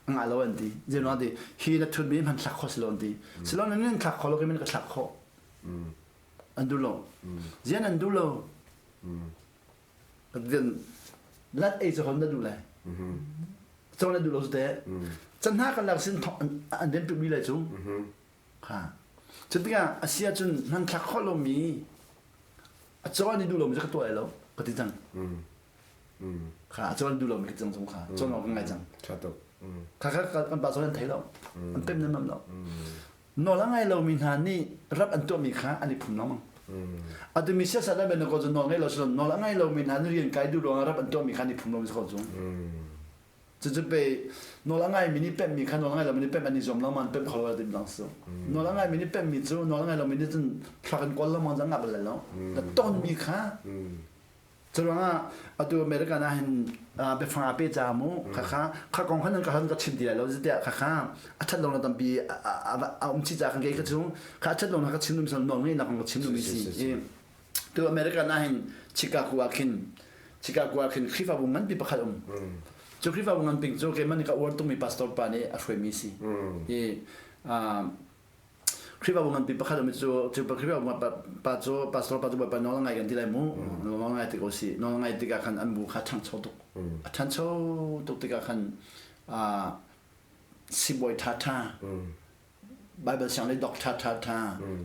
Ngah lo an ti. Zeiruang ti hi na thutmi hman thlak kho si lo an ti. Silo nan nan thlak kho lo kei ka thlak khawh. An duh lo. Zian an duh lo. Lat ei cu hon na duh lai. Cong na duh lo su te. Can hna kan lak sin an den tuk mi lai cu. Kha. Cu tikah a si ahcun hmanthlak khawh lomi a caw nih duh lomi cu ka tuah lai lo ka ti cang. Kha a caw nih duh lomi ka ti cang kha. Caw ka ngai cang. Tha tuk. Kha kha kan pa caw an thei lo. An pem nan lo. Nawl a ngai lomi hna nih rap an tuahmi kha an i phum lengmang. Atu mi siasal le men ko cu nawl ngei lo si nawl a ngai lomi hna nih rian kai duh ruangah rap an tuahmi kha an i phum lomi si ko cu. Cucu pe nawl a ngaimi nih pemhmi kha nawl a ngai lomi nih pemh an i zuam lengmang pemh kho lo ti bang su. Nawl a ngaimi nih pemhmi cu nawl a ngai lomi nih cun thluak in kawl lengmang cang ngah bal lai lo. Na tonmi kha cu ruangah atu American ah hin biafang a pe ca mu khakha kha kong khan ka han ka chim ti lai lo tiah khakha a that lo na tampi a um chi ca kan kei ka chung kha a that lo na ka chim dum sal nawl ngei na kong ka chim dum si. Tu American ah hin Chicago ah khin Chicago ah khin Khrihfabu nganpi pakhat um. Cu Khrihfabu nganpi cu keimah nih ka uar tukmi pastor pa nih a hruaimi si. I Khrihfabu nganpi pakhat um cu cu Khrihfabu pa cu pastor pa cu Bawipa nawl a ngai kan ti lai mu. Nawl a ngai tik o si. Nawl a ngai tikah khan an bu kha a ṭhangcho tuk. A ṭhancho tuk tikah khan sibawi ṭhaṭha Bible siang le dok ṭha ṭha ṭha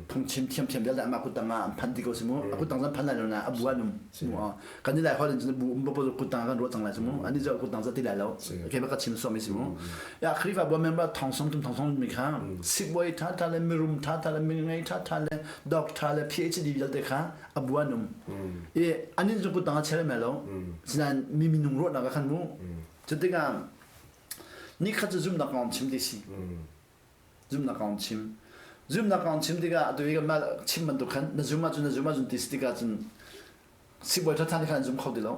phungchim thiamthiam vialte amah kuttang ah an phan ti ko si mu a kuttang zan phan lai lo na a bu an um mu kan ni lai hol in cun bu um bo kuttang kan ruah cang lai si mu ani zo kuttang za ti lai lo ke ba ka chim so mi si mu ya Khrifa bu member thong song tum thong song mi kha sibawi ṭha ṭha le mirum ṭha ṭha le mingai ṭha ṭha le doc ṭha le PhD vialte kha a bu an um i anin cu kuttang a chel me lo sinain mi minung ruahnak ah khan mu cutikah Nikhat cu zumhnak kong chim ti si. Zumhnak kong chim. Zumhnak kong chim tikah atu hi kanmah chim bantuk khan na zum ahcun na zum ahcun ti si tikah cun sibawi ṭhaṭha nih khan an zum kho ti lo.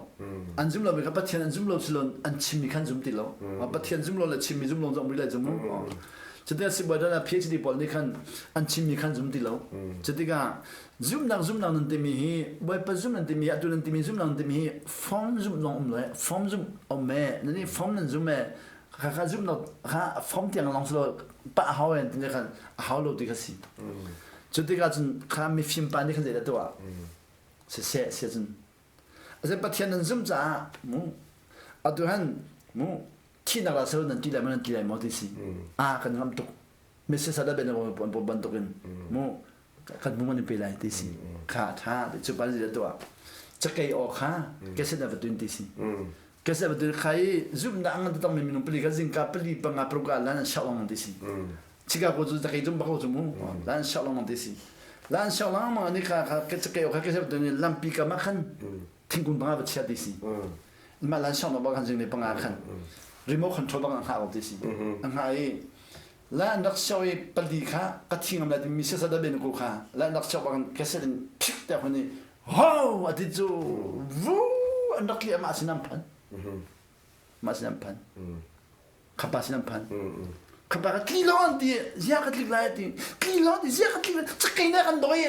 An zum lomi kha Pathian an zum lo silon an chimmi khan zum ti lo. Pathian zum lo le chimmi zum lo zong ri lai zum mu. Cutikah sibawi ṭhaṭha PhD pawl nih khan an chimmi khan zum ti lo. Cutikah Zumhnak zumhnak nan timi hi Bawipa zumh nan timi atu nan timi zumhnak nan timi hi form zumh lawng um lo form zumh um e nan i form nan zum e kha kha zumhnak kha form tiang lawng silo pa a hau en ti khan a hau lo ti kha si cu tikah cun kha mifim pa nih khan zeidah tuah siseh sia cun azin Pathian nan zum caah mu atu han mu thihnak la silo nan ti lai maw nan ti lai maw ti si a kan ngam tuk Mrs. Ada ben bantukin mu kan hmu man pe lai ti si kha tha cu pan zi tuah cakei aw kha keset va tun ti si keset va tun khai zum na angan tang mi minung pali ka zingka pali panga proga lan shau lang ti si chika ko chu cakei zum bak lo chu mu lan shau lang ti si lan shau lang ma ni kha kha ke cakei aw kha keset va tun lampi ka ma khan thingkung panga va chia ti si ma lan shau na ba khan jing ne panga khan remote control bang ang ha ti si ang ha i La an rak sio i pali kha ka thi ngam lai timi siasa da ben ko kha la an rak sio bang cassette in phik te hun i ho ati cu vu an rak tli mah sin an phan mah sin an phan khapa sin an phan khapa ka tli lo an ti zia ka tlik lai ti tli lo ti zia ka tlik lai cakei na kan doi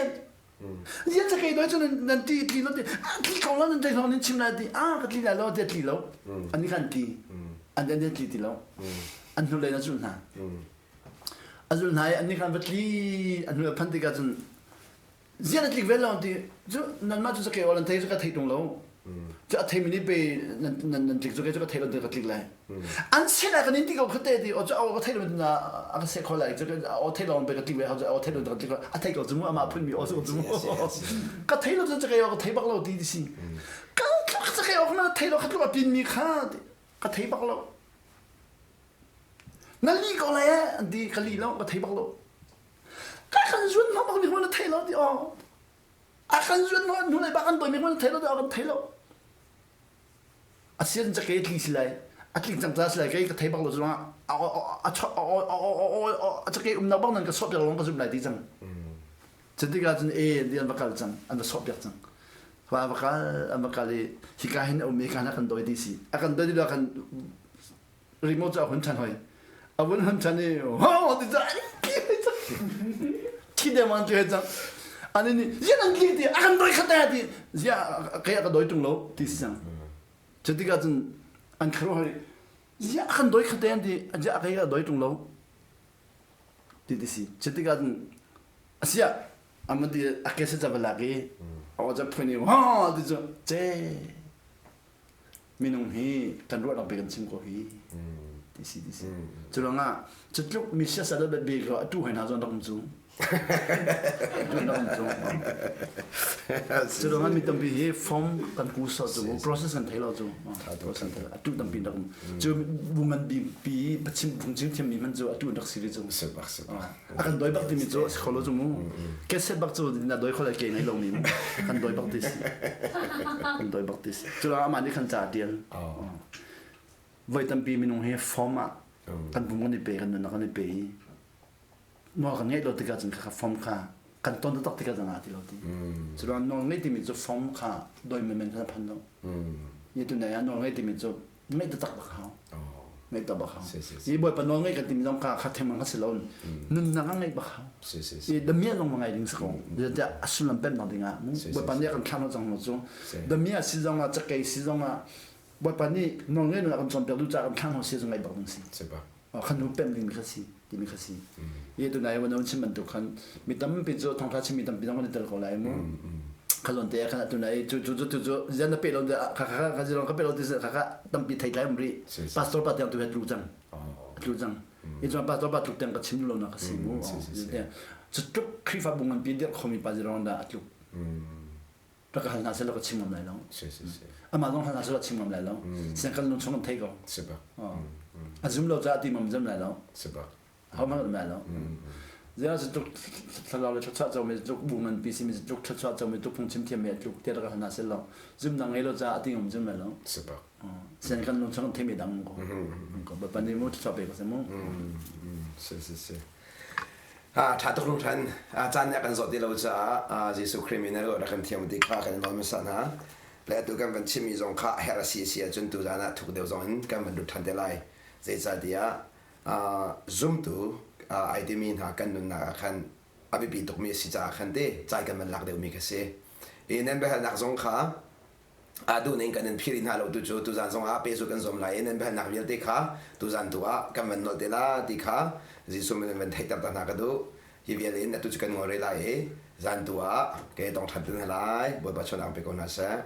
zia cakei doi cu nan ti tli lo ti tli ko lo nan tei nan chim lai ti a ka tli lai lo ti tli lo an kan ti an an tli ti lo an hnulei in a zulh hna. A zulh hna i annih khan va tli an hnu a phanh tikah cun zian a tlik ve lo ti cu nanmah cu cakei awl an thei cu ka thei tung lo cu a theimi nih pe nan nan nan tlik cu kei cu ka thei lo ti ka tlik lai an sin ah kan in ti ko khate ti o cu aw ka thei lo na a ka seh kho lai cu aw thei lo pe ka tlik ve ho cu aw thei lo ka tlik a thei ko cu mu amah phunmi aw cu mu ka thei lo cu cakei aw ka thei bak lo ti ti si ka cakei aw na thei lo kha tluk a pin mi kha ka thei bak lo Na li ko le an ti ka li lo ka thei bak lo. Ka kan zuan hma bak mi na thei lo ti aw. A kan zuan hma nu le ba kan doi mi na thei lo ti aw kan thei lo. A sian ca ke tli si lai. A tling cang ca si lai kei ka thei bak lo zong a a a cake um nak bak nan ka sawh piak lawng ka zum lai ti cang. Cutikah cun e an ti an va kal cang an va sawh piak cang. Va va kal an va kal i hika hin a um i hika hin a kan doi ti si. A kan doi ti lo kan remote cu a hun ṭhan hoi. A vun hun ṭhan i ho ti cang thi dengmang ti cang. Ani nih ziah nan tli ti a kan doi khat ti ziah kei a ka doi tung lo ti si cang. Cutikah cun an kharuah hoi ziah a kan doi khat an ti ziah kei a doi tung lo ti ti si. Cutikah cun asiah aman ti a ke se ca va lak i a aw ca phun i ho ti cu ce minung hi kan ruahnak bik an chim ko hi ti si ti si cu ruangah cu tluk mi siasal le bik ro atu hoi hna zon rak um cu cu ruangah mi tampi hi form kan ku so cu process kan thei lo cu atu tampi rak um cu bu ngan bi pi pachim phungchim thiam mi man cu atu rak si ve cu a kan doi bak timi cu si kho lo cu mu keset bak cu na doi kho lai ke ngei lo mi mu kan doi bak ti si kan doi bak ti si cu amah nih khan ca tial. Voi tampi minung hi form ah kan pum kan i pe, kan nunnak kan i pe i nawl kan ngeih lo tikah cun kha form kha kan ton taktak tikah cun aa ti lo ti. Curuang nawl ngeih timi cu form kha doi menmen kha phan lo. Ni tu nai ah nawl ngeih timi cu ngeih taktak bak hau. Ngeih tak bak hau. I Bawipa nawl ngeih kan timi zong kha kha thengmang kha si lo. Nunnak a ngeih bak hau. I damiah zong ngai ding si ko. Zeicahtiah a sullam pemh ding ah Bawipa nih a kan thlah cang lo cu. Damiah si zong ah cakei si zong ah Bawipa nih nawlngeihnak a kan cawnpiak duh caah kan thlang hau si zong ngai bak ding si. Khan hu pemh ding kha si timi kha si. I tunai wan chim bantuk khan mi tampi cu thongtha chim mi tampi zong kan i tel ko lai mu. Kha zawn te khan tunai cu cu cu cu zian na pe lo kha kha kha zilong ka pe lo ti kha kha tampi thei tlai um ri. Pastor pa tiang tu he tlu cang. Tlu cang. I chuan pastor pa tluk tiang ka chim lo na ka si mu. Cu tluk Khrihfabu nganpi dirh khomi pa zilong dah a tluk. Rak ka hal hna seh ka chim ngam lai lo. Amah zong hal hna seh chim ngam lai lo. Siang kan lung chung kan thei ko. A zum lo caah ti mam zam lai lo. Ho hmang lai lo. Zia cu tluk thlarau le thluachuah co mi tluk bu ngan pi si mi tluk thluachuah co mi tluk phung chim thiam mi tluk te rak hal hna seh lo. Zum nang ngei lo caah ti ngam zum lai lo. Siang kan lung chung kan thei mi dang ko. Ko ba pan ni mu thluachuah pe ko se mu. Si si si. Ṭha tuk hringhran. Caan nih a kan zawt ti lo caah Jesuh Khrih min in rak kan thiam ti kha kan i nawl hmasa hna. Le atu kan van chimmi zong kha a herh a si si ahcun tuzaan ah thuk deuh zong in kan van lut ṭhan te lai. Zeicahtiah zumtu ai timi hna kan nunnak ah khan a biapi tukmi a si caah khan te caan kan van lak deuhmi kha si. I nan biahalnak zong kha a duh ning kan in phir hna lo tu cu tuzan zong ah pehzulh kan zuam lai i nan biahalnak vialte kha tuzan tu ah kan van nolh te la ti kha Jesuh min in van theihter ta hna ka duh. Hi vial in atu cu kan ngol rih lai i zan tu ah ke tong ṭhan te hna lai. Bawipa chawnang pe ko hna seh.